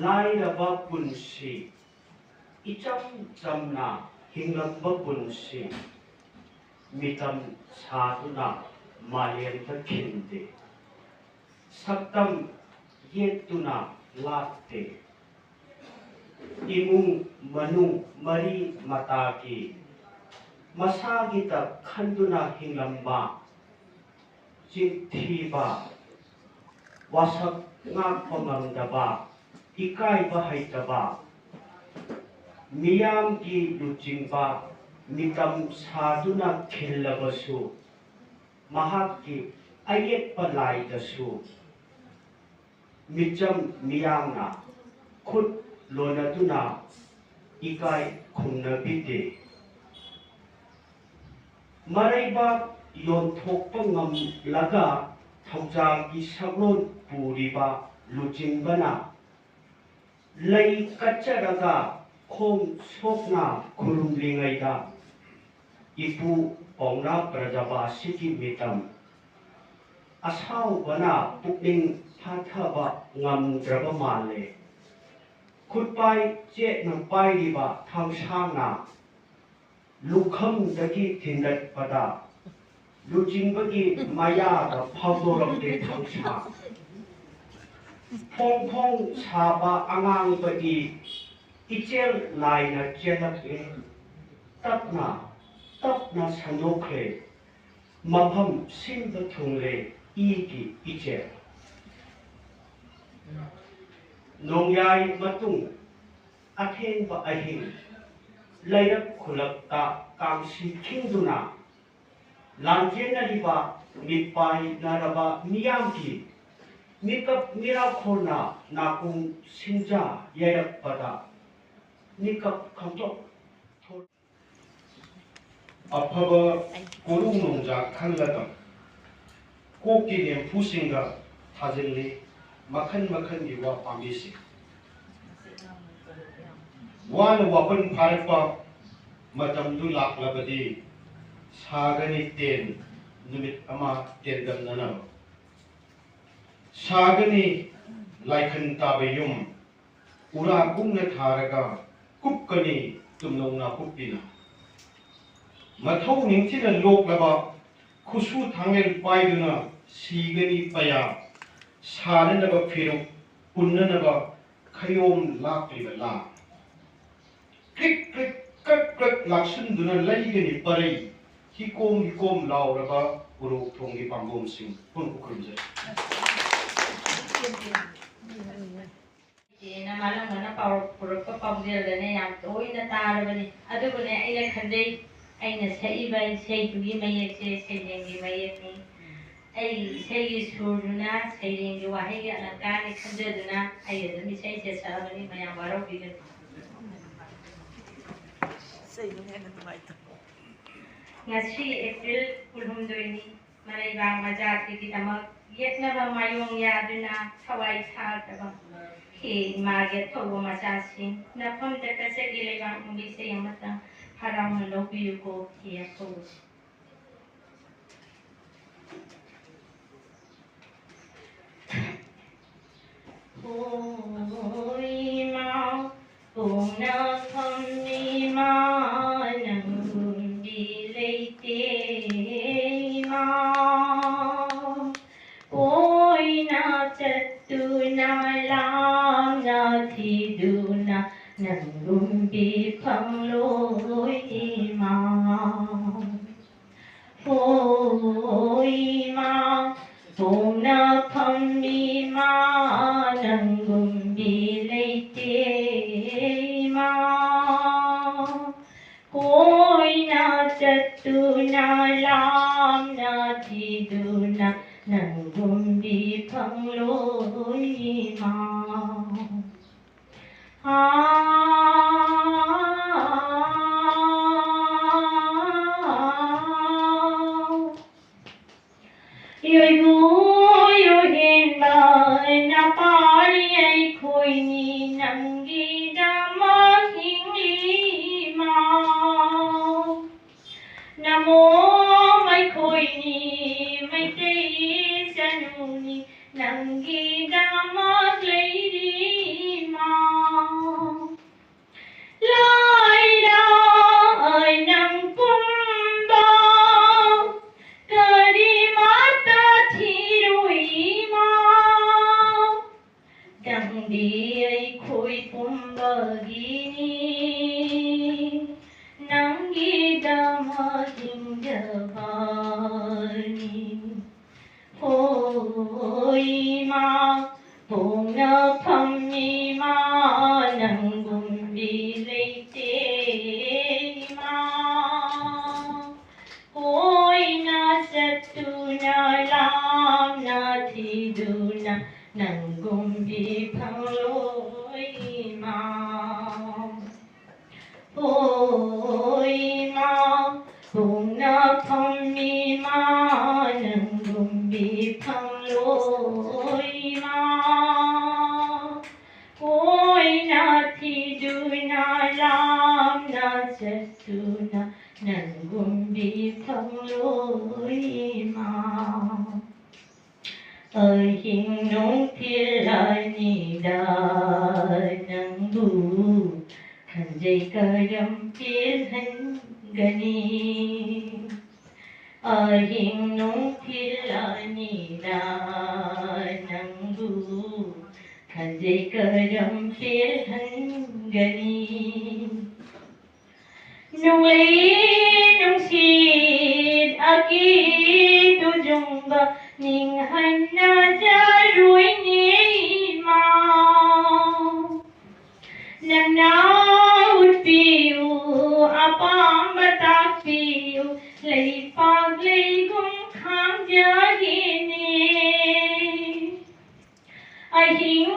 ꯂꯥꯏꯔꯕ ꯄꯨꯟꯁꯤ, ꯏꯆꯝ ꯆꯝꯅ ꯍꯤꯡꯂꯝꯕ ꯄꯨꯟꯁꯤ, ꯃꯤꯇꯝ ꯁꯥꯗꯨꯅ ꯃꯥꯂꯦꯝꯗ ꯈꯤꯟꯗꯦ꯫ ꯁꯛꯇꯝ ꯌꯦꯛꯇꯨꯅ ꯂꯥꯠꯇꯦ꯫ ꯏꯃꯨꯡ ꯃꯅꯨꯡ ꯃꯔꯤ ꯃꯇꯥꯒꯤ ꯃꯁꯥꯒꯤꯇ ꯈꯟꯗꯨꯅ ꯍꯤꯡꯂꯝꯕ, ꯆꯤꯟꯊꯤꯕ, ꯋꯥꯁꯛ ꯉꯥꯛꯄ ꯉꯝꯗꯕ, ꯏꯀꯥꯏꯕ ꯍꯩꯇꯕ, ꯃꯤꯌꯥꯝꯒꯤ ꯂꯨꯆꯤꯡꯕ ꯃꯤꯇꯝ ꯁꯥꯗꯨꯅ ꯈꯤꯜꯂꯕꯁꯨ, ꯃꯍꯥꯛꯀꯤ ꯑꯌꯦꯛꯄ ꯂꯥꯏꯗꯁꯨ ꯃꯤꯆꯝ ꯃꯤꯌꯥꯝꯅ ꯈꯨꯠ ꯂꯣꯟꯅꯗꯨꯅ ꯏꯀꯥꯏ ꯈꯨꯝꯅꯕꯤꯗꯦ꯫ ꯃꯔꯩꯕꯥꯛ ꯌꯣꯟꯊꯣꯛꯄ ꯉꯝꯂꯒ ꯊꯧꯖꯥꯜꯒꯤ ꯁꯛꯂꯣꯟ ꯄꯨꯔꯤꯕ ꯂꯨꯆꯤꯡꯕꯅ ꯂꯩ ꯀꯠꯆꯔꯒ ꯈꯣꯡ ꯁꯣꯛꯅ ꯈꯨꯔꯨꯝꯂꯤꯉꯩꯗ ꯏꯄꯨ ꯄꯥꯎꯅꯥ ꯕ꯭ꯔꯖꯕꯥꯁꯤꯒꯤ ꯃꯤꯇꯝ ꯑꯁꯥꯎꯕꯅ ꯄꯨꯛꯅꯤꯡ ꯐꯥꯊꯕ ꯉꯝꯗ꯭ꯔꯕ ꯃꯥꯜꯂꯦ꯫ ꯈꯨꯠꯄꯥꯏ ꯆꯦꯠꯅ ꯄꯥꯏꯔꯤꯕ ꯊꯥꯡꯁꯥꯡꯅ ꯂꯨꯈꯝꯗꯒꯤ ꯊꯤꯟꯒꯠꯄꯗ ꯂꯨꯆꯤꯡꯕꯒꯤ ꯃꯌꯥꯗ ꯐꯥꯎꯗꯣꯔꯛꯂꯦ ꯊꯥꯡꯁꯥꯡ꯫ ꯐꯣꯡ ꯐꯣꯡ ꯁꯥꯕ ꯑꯉꯥꯡꯕꯒꯤ ꯏꯆꯦꯜ ꯅꯥꯏꯅ ꯆꯦꯜꯂꯛꯂꯦ꯫ ꯇꯞꯅ ꯇꯞꯅ ꯁꯟꯗꯣꯛꯈ꯭ꯔꯦ꯫ ꯃꯐꯝ ꯁꯤꯟꯕ ꯊꯨꯡꯂꯦ ꯏꯒꯤ ꯏꯆꯦꯜ꯫ ꯅꯣꯡꯌꯥꯏ ꯃꯇꯨꯡ ꯑꯊꯦꯡꯕ ꯑꯍꯤꯡ ꯂꯩꯔꯛ ꯈꯨꯂꯛꯇ ꯀꯥꯡꯁꯤ ꯈꯤꯡꯗꯨꯅ ꯂꯥꯟꯖꯦꯟꯅꯔꯤꯕ ꯃꯤꯠꯄꯥꯏꯅꯔꯕ ꯃꯤꯌꯥꯝꯒꯤ ꯃꯤꯀꯞ ꯃꯤꯔꯥꯈꯣꯟꯅ ꯅꯥꯀꯣꯡ ꯁꯤꯡꯖꯥ ꯌꯩꯔꯛꯄꯗ ꯃꯤꯀꯞ ꯈꯪꯇꯣꯛ ꯑꯐꯕ ꯀꯣꯔꯧ ꯅꯣꯡꯖꯥ ꯈꯜꯂꯒ ꯀꯣꯛꯀꯤ ꯂꯦꯝꯐꯨꯁꯤꯡꯒ ꯊꯥꯖꯤꯜꯂꯤ ꯃꯈꯜ ꯃꯈꯜꯒꯤ ꯋꯥ ꯄꯥꯝꯕꯤꯁꯤꯡ꯫ ꯋꯥꯅ ꯋꯥꯄꯟ ꯐꯥꯔꯛꯄ ꯃꯇꯝꯗꯨ ꯂꯥꯛꯂꯕꯗꯤ ꯁꯥꯒꯅꯤ ꯇꯦꯟ ꯅꯨꯃꯤꯠ ꯑꯃ ꯇꯦꯟꯗꯝꯅꯅꯕ꯫ ꯁꯥꯒꯅꯤ ꯂꯥꯏꯈꯟ ꯇꯥꯕ ꯌꯨꯝ ꯎꯔꯥ ꯀꯨꯡꯅ ꯊꯥꯔꯒ ꯀꯨꯞꯀꯅꯤ ꯇꯨꯝꯅꯧ ꯅꯥꯀꯨꯞꯄꯤꯅ꯫ ꯃꯊꯧ ꯅꯤꯡꯊꯤꯅ ꯂꯣꯛꯂꯕ ꯈꯨꯠꯁꯨ ꯊꯥꯡꯂꯦꯟ ꯄꯥꯏꯗꯨꯅ ꯁꯤꯒꯅꯤ ꯄꯌꯥ ꯁꯥꯅꯅꯕ ꯐꯤꯔꯨꯛ ꯄꯨꯟꯅꯅꯕ ꯈꯌꯣꯝ ꯂꯥꯛꯂꯤꯕ ꯂꯥ꯫ ꯀ꯭ꯔꯤꯛ ꯀ꯭ꯔꯤꯛ ꯀ꯭ꯔꯛ ꯀ꯭ꯔꯛ ꯂꯥꯛꯁꯤꯟꯗꯨꯅ ꯂꯩꯒꯅꯤ ꯄꯔꯩ ꯍꯤꯀꯣꯝ ꯍꯤꯀꯣꯝ ꯂꯥꯎꯔꯕ ꯎꯔꯣꯛ ꯊꯣꯡꯒꯤ ꯄꯥꯝꯕꯣꯝꯁꯤꯡ ꯄꯨꯟꯅ ꯈꯨꯔꯨꯝꯖꯔꯤ꯫ ꯅꯃꯥꯂꯪꯕꯅ ꯄꯥꯎ-, ꯄꯨꯔꯛꯄ ꯄꯥꯎꯖꯦꯜꯗꯅꯦ ꯌꯥꯝ ꯇꯣꯏꯅ ꯇꯥꯔꯕꯅꯤ꯫ ꯑꯗꯨꯕꯨꯅꯦ, ꯑꯩꯅ ꯈꯟꯖꯩ, ꯑꯩꯅ ꯁꯛꯏꯕ ꯏꯁꯩꯗꯨꯒꯤ ꯃꯌꯦꯛꯁꯦ ꯁꯩꯔꯦꯡꯒꯤ ꯃꯌꯦꯛꯅꯤ꯫ ꯑꯩꯒꯤ ꯏꯁꯩꯒꯤ ꯁꯨꯔꯗꯨꯅ ꯁꯩꯔꯦꯡꯒꯤ ꯋꯥꯍꯩꯒꯤ ꯑꯂꯪꯀꯥꯔꯅꯤ ꯈꯟꯖꯗꯨꯅ ꯑꯩ ꯑꯗꯨꯝ ꯏꯁꯩꯁꯦ ꯁꯛꯑꯕꯅꯤ, ꯃꯌꯥꯝ ꯋꯥꯔꯧꯕꯤꯒꯅꯨ꯫ ꯉꯁꯤ ꯑꯦꯄ꯭ꯔꯤꯜ ꯀꯨꯟꯍꯨꯝꯗꯣꯏꯅꯤ꯫ ꯃꯔꯩꯕꯥꯛ ꯃꯖꯥꯇꯤꯒꯤꯗꯃꯛ ꯌꯦꯠꯅꯕ ꯃꯥꯌꯣꯡ ꯌꯥꯗꯨꯅ ꯊꯋꯥꯏ ꯊꯥꯈ꯭ꯔꯕ ꯍꯦ ꯏꯃꯥꯒꯤ ꯑꯊꯧꯕ ꯃꯆꯥꯁꯤꯡ, ꯅꯐꯝꯗ ꯀꯆꯒꯤ ꯂꯩꯕꯥꯛ ꯅꯨꯡꯒꯤ ꯏꯁꯩ ꯑꯃꯇꯪ ꯍꯔꯥꯎꯅ ꯂꯧꯕꯤꯌꯨꯀꯣ, ꯍꯦ ꯑꯐꯧꯕꯁꯤꯡ꯫ ꯍꯣ ꯏꯃꯥ, ꯄꯣꯛꯅꯐꯝ ꯏꯃꯥ, ꯅꯪꯒꯨꯝꯕꯤ ꯂꯩꯇꯦ ꯏꯃꯥ꯫ ꯀꯣꯏꯅ ꯆꯠꯇꯨꯅ ꯂꯥꯞꯅ ꯊꯤꯗꯨꯅ ꯅꯪꯒꯨꯝꯕꯤ ꯐꯪꯂꯣꯏ ꯏꯃꯥ꯫ ꯍꯣ ꯏꯃꯥ, ꯄꯣꯛꯅꯐꯝ ꯏꯃꯥ, ꯅꯪꯒꯨꯝꯕꯤ ꯂꯩꯇꯦ ꯏꯃꯥ꯫ ꯀꯣꯏꯅ ꯆꯠꯇꯨꯅ ꯂꯥꯞꯅ ꯊꯤꯗꯨꯅ ꯅꯪꯒꯨꯝꯕꯤ ꯐꯪꯂꯣꯏ ꯏꯃꯥ꯫ ꯌꯣꯏꯕꯨ ꯌꯣꯏꯍꯦꯟꯕ ꯅꯄꯥꯔꯤ ꯑꯩꯈꯣꯏꯅꯤ ꯅꯪꯒꯤꯗꯃꯛ ꯍꯤꯡꯂꯤ ꯏꯃꯥ꯫ ꯅꯃꯣꯝ ꯑꯩꯈꯣꯏꯅꯤ ꯃꯩꯇꯩ ꯏꯆꯥꯅꯨꯅꯤ ꯅꯪꯒꯤꯗꯃꯛ ꯂꯩꯔꯤ ꯏꯃꯥ꯫ ꯂꯥꯏꯔ ꯑꯩ ꯅꯪ ꯄꯨꯝꯕ ꯀꯔꯤꯃꯠꯇ ꯊꯤꯔꯣꯏ ꯏꯃꯥ꯫ ꯅꯪꯗꯤ ꯑꯩꯈꯣꯏ ꯄꯨꯝꯕꯒꯤꯅꯤ, ꯅꯪꯒꯤꯗꯃꯛ ꯍꯤꯡꯖꯕꯅꯤ꯫ ꯍꯣ ꯏꯃꯥ, ꯄꯣꯛꯅꯐꯝ ꯏꯃꯥ, ꯅꯪꯒꯨꯝꯕꯤ ꯐꯪꯂꯣꯏ ꯏꯃꯥ꯫ ꯍꯣꯏ ꯏꯃꯥ, ꯄꯣꯡꯅ ꯐꯝꯃꯤ ꯏꯃꯥ, ꯅꯪꯒꯨꯝꯕꯤ ꯐꯪꯂꯣꯏ ꯏꯃꯥ꯫ ꯀꯣꯏꯅ ꯊꯤꯗꯨꯅ ꯂꯥꯞꯅ ꯆꯠꯇꯨꯅ ꯅꯪꯒꯨꯝꯕꯤ ꯐꯪꯂꯣꯏ ꯏꯃꯥ꯫ ꯑꯍꯤꯡ ꯅꯨꯡꯊꯤꯜ ꯑꯅꯤꯗ ꯅꯪꯕꯨ ꯈꯟꯖꯩ ꯀꯔꯝ ꯄꯦꯜꯍꯟꯒꯅꯤ? ꯑꯍꯤꯡ ꯅꯨꯡꯊꯤꯜ ꯑꯅꯤꯗ ꯅꯪꯕꯨ ꯈꯟꯖꯩ ꯀꯔꯝ ꯄꯦꯜꯍꯟꯒꯅꯤ? ꯅꯣꯡꯂꯩ ꯅꯨꯡꯁꯤꯠ ꯑꯀꯤ ꯇꯨꯖꯨꯡꯕ ꯅꯤꯡꯍꯟꯅꯖꯔꯣꯏꯅꯦ ꯏꯃꯥ꯫ ꯅꯪꯅ ꯎꯠꯄꯤꯌꯨ, ꯑꯄꯥꯝꯕ ꯇꯥꯛꯄꯤꯌꯨ, ꯂꯩꯄꯥꯛ ꯂꯩꯒꯨꯝ ꯈꯥꯡꯖꯒꯦꯅꯦ꯫ ꯑꯍꯤꯡ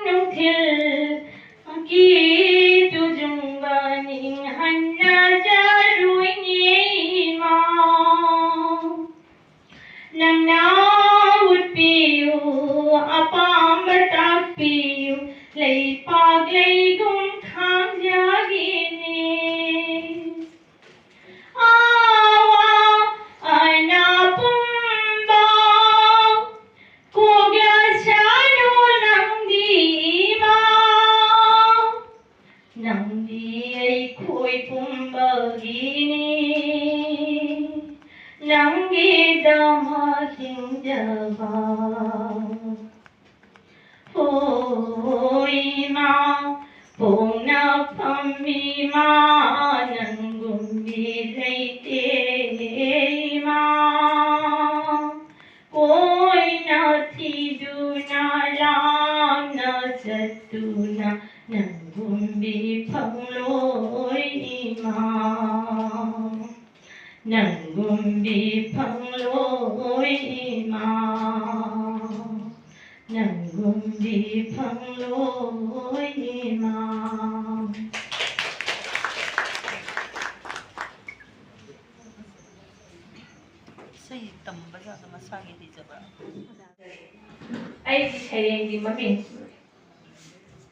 ꯅꯨꯡꯊꯤꯜ ꯑꯀꯤ ꯇꯨꯖꯨꯡꯕ ꯅꯤꯡꯍꯟꯅꯖꯔꯣꯏꯅꯦ ꯏꯃꯥ꯫ ꯅꯪꯅ ꯎꯠꯄꯤꯌꯨ, ꯑꯄꯥꯝꯕ ꯇꯥꯛꯄꯤꯌꯨ, ꯂꯩꯄꯥꯛ ꯂꯩꯒꯨꯝ ꯈꯥꯡꯖꯒꯦꯅꯦ꯫ ꯑꯋꯥ ꯑꯅꯥ ꯄꯨꯝꯕ ꯀꯣꯛꯂꯁꯅꯨ ꯅꯪꯗꯤ ꯏꯃꯥ꯫ ꯅꯪꯗꯤ ꯑꯩꯈꯣꯏ ꯄꯨꯝꯕꯒꯤꯅꯤ, ꯅꯪꯒꯤꯗꯃꯛ ꯍꯤꯡꯖꯕ꯫ ꯍꯣ ꯏꯃꯥ, ꯄꯣꯡꯅ ꯐꯝꯃꯤ ꯏꯃꯥ, ꯅꯪꯒꯨꯝꯕꯤ ꯂꯩꯇꯦ ꯏꯃꯥ꯫ ꯀꯣꯏꯅ ꯊꯤꯗꯨꯅ ꯂꯥꯞꯅ ꯆꯠꯇꯨꯅ ꯅꯪꯒꯨꯝꯕꯤ ꯐꯪꯂꯣꯏ ꯏꯃꯥ꯫ ꯅꯪꯒꯨꯝꯕꯤ ꯐꯪꯂꯣꯏ ꯏꯃꯥ꯫ ꯅꯪꯒꯨꯝꯗꯤ ꯐꯪꯂꯣꯏ ꯏꯃꯥ꯫ ꯏꯁꯩ ꯇꯝꯕ ꯖꯥꯠꯂ ꯃꯁꯥꯒꯤ ꯍꯩꯖꯕ꯭ꯔꯥ? ꯑꯩꯒꯤ ꯁꯩꯔꯦꯡꯒꯤ ꯃꯃꯤꯡ꯫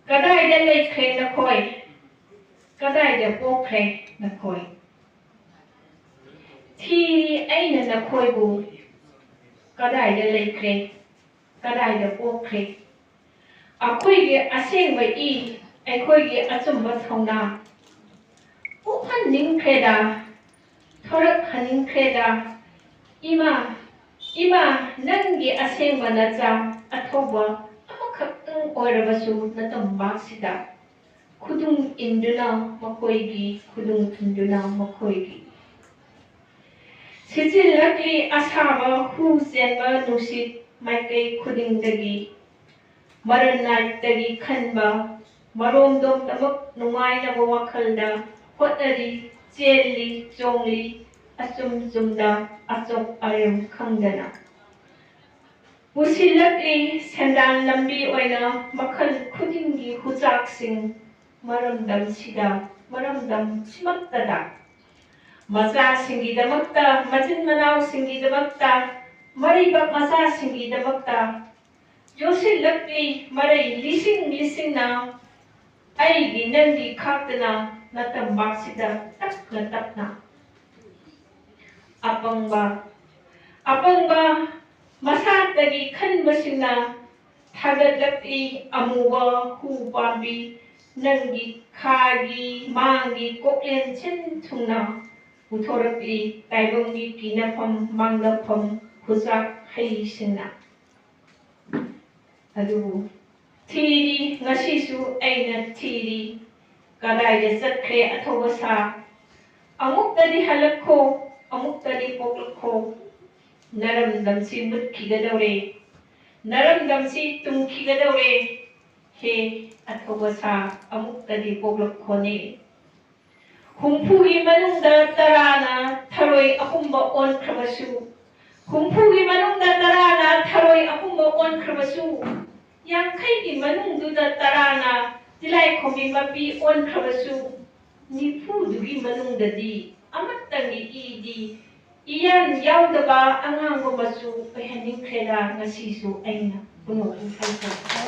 ꯀꯗꯥꯏꯗ ꯂꯩꯈ꯭ꯔꯦ ꯅꯈꯣꯏ? ꯀꯗꯥꯏꯗ ꯄꯣꯛꯈ꯭ꯔꯦ ꯅꯈꯣꯏ? ꯊꯤꯔꯤ ꯑꯩꯅ ꯅꯈꯣꯏꯕꯨ꯫ ꯀꯗꯥꯏꯗ ꯂꯩꯈ꯭ꯔꯦ? ꯀꯗꯥꯏꯗ ꯄꯣꯛꯈ꯭ꯔꯦ? ꯑꯩꯈꯣꯏꯒꯤ ꯑꯁꯦꯡꯕ ꯏ, ꯑꯩꯈꯣꯏꯒꯤ ꯑꯆꯨꯝꯕ ꯊꯧꯅꯥ ꯎꯍꯟꯅꯤꯡꯈ꯭ꯔꯦꯗ, ꯊꯣꯔꯛꯍꯟꯅꯤꯡꯈ꯭ꯔꯦꯗ꯫ ꯏꯃꯥ, ꯏꯃꯥ, ꯅꯪꯒꯤ ꯑꯁꯦꯡꯕ ꯅꯆꯥ ꯑꯊꯧꯕ ꯑꯃꯈꯛꯇꯪ ꯑꯣꯏꯔꯕꯁꯨ ꯅꯇꯝꯄꯥꯛꯁꯤꯗ ꯈꯨꯗꯨꯡ ꯏꯟꯗꯨꯅ ꯃꯈꯣꯏꯒꯤ, ꯈꯨꯗꯨꯡ ꯏꯟꯗꯨꯅ ꯃꯈꯣꯏꯒꯤ꯫ ꯁꯤꯠꯆꯤꯜꯂꯛꯂꯤ ꯑꯁꯥꯕ ꯍꯨ ꯆꯦꯟꯕ ꯅꯨꯡꯁꯤꯠ ꯃꯥꯏꯀꯩ ꯈꯨꯗꯤꯡꯗꯒꯤ꯫ ꯃꯔꯟ ꯅꯥꯏꯇꯒꯤ ꯈꯟꯕ ꯃꯔꯣꯝꯗꯣꯝꯗꯃꯛ ꯅꯨꯡꯉꯥꯏꯅꯕ ꯋꯥꯈꯜꯗ ꯍꯣꯠꯅꯔꯤ, ꯆꯦꯜꯂꯤ, ꯆꯣꯡꯂꯤ, ꯑꯆꯨꯝ ꯆꯨꯝꯗ ꯑꯆꯣꯛ ꯑꯔꯦꯝ ꯈꯪꯗꯅ꯫ ꯄꯨꯁꯤꯜꯂꯛꯂꯤ ꯁꯦꯟꯗꯥꯟ ꯂꯝꯕꯤ ꯑꯣꯏꯅ ꯃꯈꯜ ꯈꯨꯗꯤꯡꯒꯤ ꯍꯨꯆꯥꯛꯁꯤꯡ ꯃꯔꯝꯗꯝꯁꯤꯗ, ꯃꯔꯝꯗꯝꯁꯤꯃꯛꯇꯗ꯫ ꯃꯆꯥꯁꯤꯡꯒꯤꯗꯃꯛꯇ, ꯃꯆꯤꯟ ꯃꯅꯥꯎꯁꯤꯡꯒꯤꯗꯃꯛꯇ, ꯃꯔꯩꯕꯥꯛ ꯃꯆꯥꯁꯤꯡꯒꯤꯗꯃꯛꯇ ꯌꯣꯁꯤꯜꯂꯛꯂꯤ ꯃꯔꯩ ꯂꯤꯁꯤꯡ ꯂꯤꯁꯤꯡꯅ꯫ ꯑꯩꯒꯤ ꯅꯪꯒꯤ ꯈꯥꯛꯇꯅ ꯅꯇꯝꯄꯥꯛꯁꯤꯗ ꯇꯞꯅ ꯇꯞꯅ꯫ ꯑꯄꯪꯕ, ꯑꯄꯪꯕ ꯃꯁꯥꯇꯒꯤ ꯈꯟꯕꯁꯤꯡꯅ ꯊꯥꯒꯠꯂꯛꯂꯤ ꯑꯃꯨꯕ ꯍꯨ ꯄꯥꯝꯕꯤ ꯅꯪꯒꯤ ꯈꯥꯒꯤ ꯃꯥꯡꯒꯤ ꯀꯣꯛꯂꯦꯟ ꯁꯤꯟ ꯊꯨꯡꯅ ꯄꯨꯊꯣꯔꯛꯂꯤ ꯇꯥꯏꯕꯪꯒꯤ ꯀꯤꯅꯐꯝ ꯃꯥꯡꯅꯐꯝ ꯈꯨꯆꯥꯛ ꯍꯩꯁꯤꯡꯅ꯫ ꯑꯗꯨꯕꯨ ꯊꯤꯔꯤ, ꯉꯁꯤꯁꯨ ꯑꯩꯅ ꯊꯤꯔꯤ꯫ ꯀꯗꯥꯏꯗ ꯆꯠꯈ꯭ꯔꯦ ꯑꯊꯧꯕ ꯁꯥ? ꯑꯃꯨꯛꯇꯗꯤ ꯍꯜꯂꯛꯈꯣ, ꯑꯃꯨꯛꯇꯗꯤ ꯄꯣꯛꯂꯛꯈꯣ꯫ ꯅꯔꯝꯗꯝꯁꯤ ꯃꯨꯠꯈꯤꯒꯗꯧꯔꯦ, ꯅꯔꯝꯗꯝꯁꯤ ꯇꯨꯝꯈꯤꯒꯗꯧꯔꯦ꯫ ꯍꯦ ꯑꯊꯧꯕ ꯁꯥ, ꯑꯃꯨꯛꯇꯗꯤ ꯄꯣꯛꯂꯛꯈꯣꯅꯦ꯫ ꯍꯨꯝꯐꯨꯒꯤ ꯃꯅꯨꯡꯗ ꯇꯔꯥꯅ ꯊꯔꯣꯏ ꯑꯄꯨꯝꯕ ꯑꯣꯟꯈ꯭ꯔꯕꯁꯨ, ꯍꯨꯝꯐꯨꯒꯤ ꯃꯅꯨꯡꯗ ꯇꯔꯥꯅ ꯊꯔꯣꯏ ꯑꯍꯨꯝꯃꯛ ꯑꯣꯟꯈ꯭ꯔꯕꯁꯨ, ꯌꯥꯡꯈꯩꯒꯤ ꯃꯅꯨꯡꯗꯨꯗ ꯇꯔꯥꯅ ꯇꯤꯂꯥꯏꯈꯣꯝꯕꯤ ꯃꯄꯤ ꯑꯣꯟꯈ꯭ꯔꯕꯁꯨ, ꯅꯤꯐꯨꯗꯨꯒꯤ ꯃꯅꯨꯡꯗꯗꯤ ꯑꯃꯠꯇꯪꯒꯤ ꯏꯗꯤ ꯏꯌꯥꯟ ꯌꯥꯎꯗꯕ ꯑꯉꯥꯡꯕ ꯃꯆꯨ ꯑꯣꯏꯍꯟꯅꯤꯡꯈ꯭ꯔꯦꯗ ꯉꯁꯤꯁꯨ ꯑꯩꯅ ꯄꯨꯝꯅꯃꯛ ꯍꯥꯏꯖꯔꯤ꯫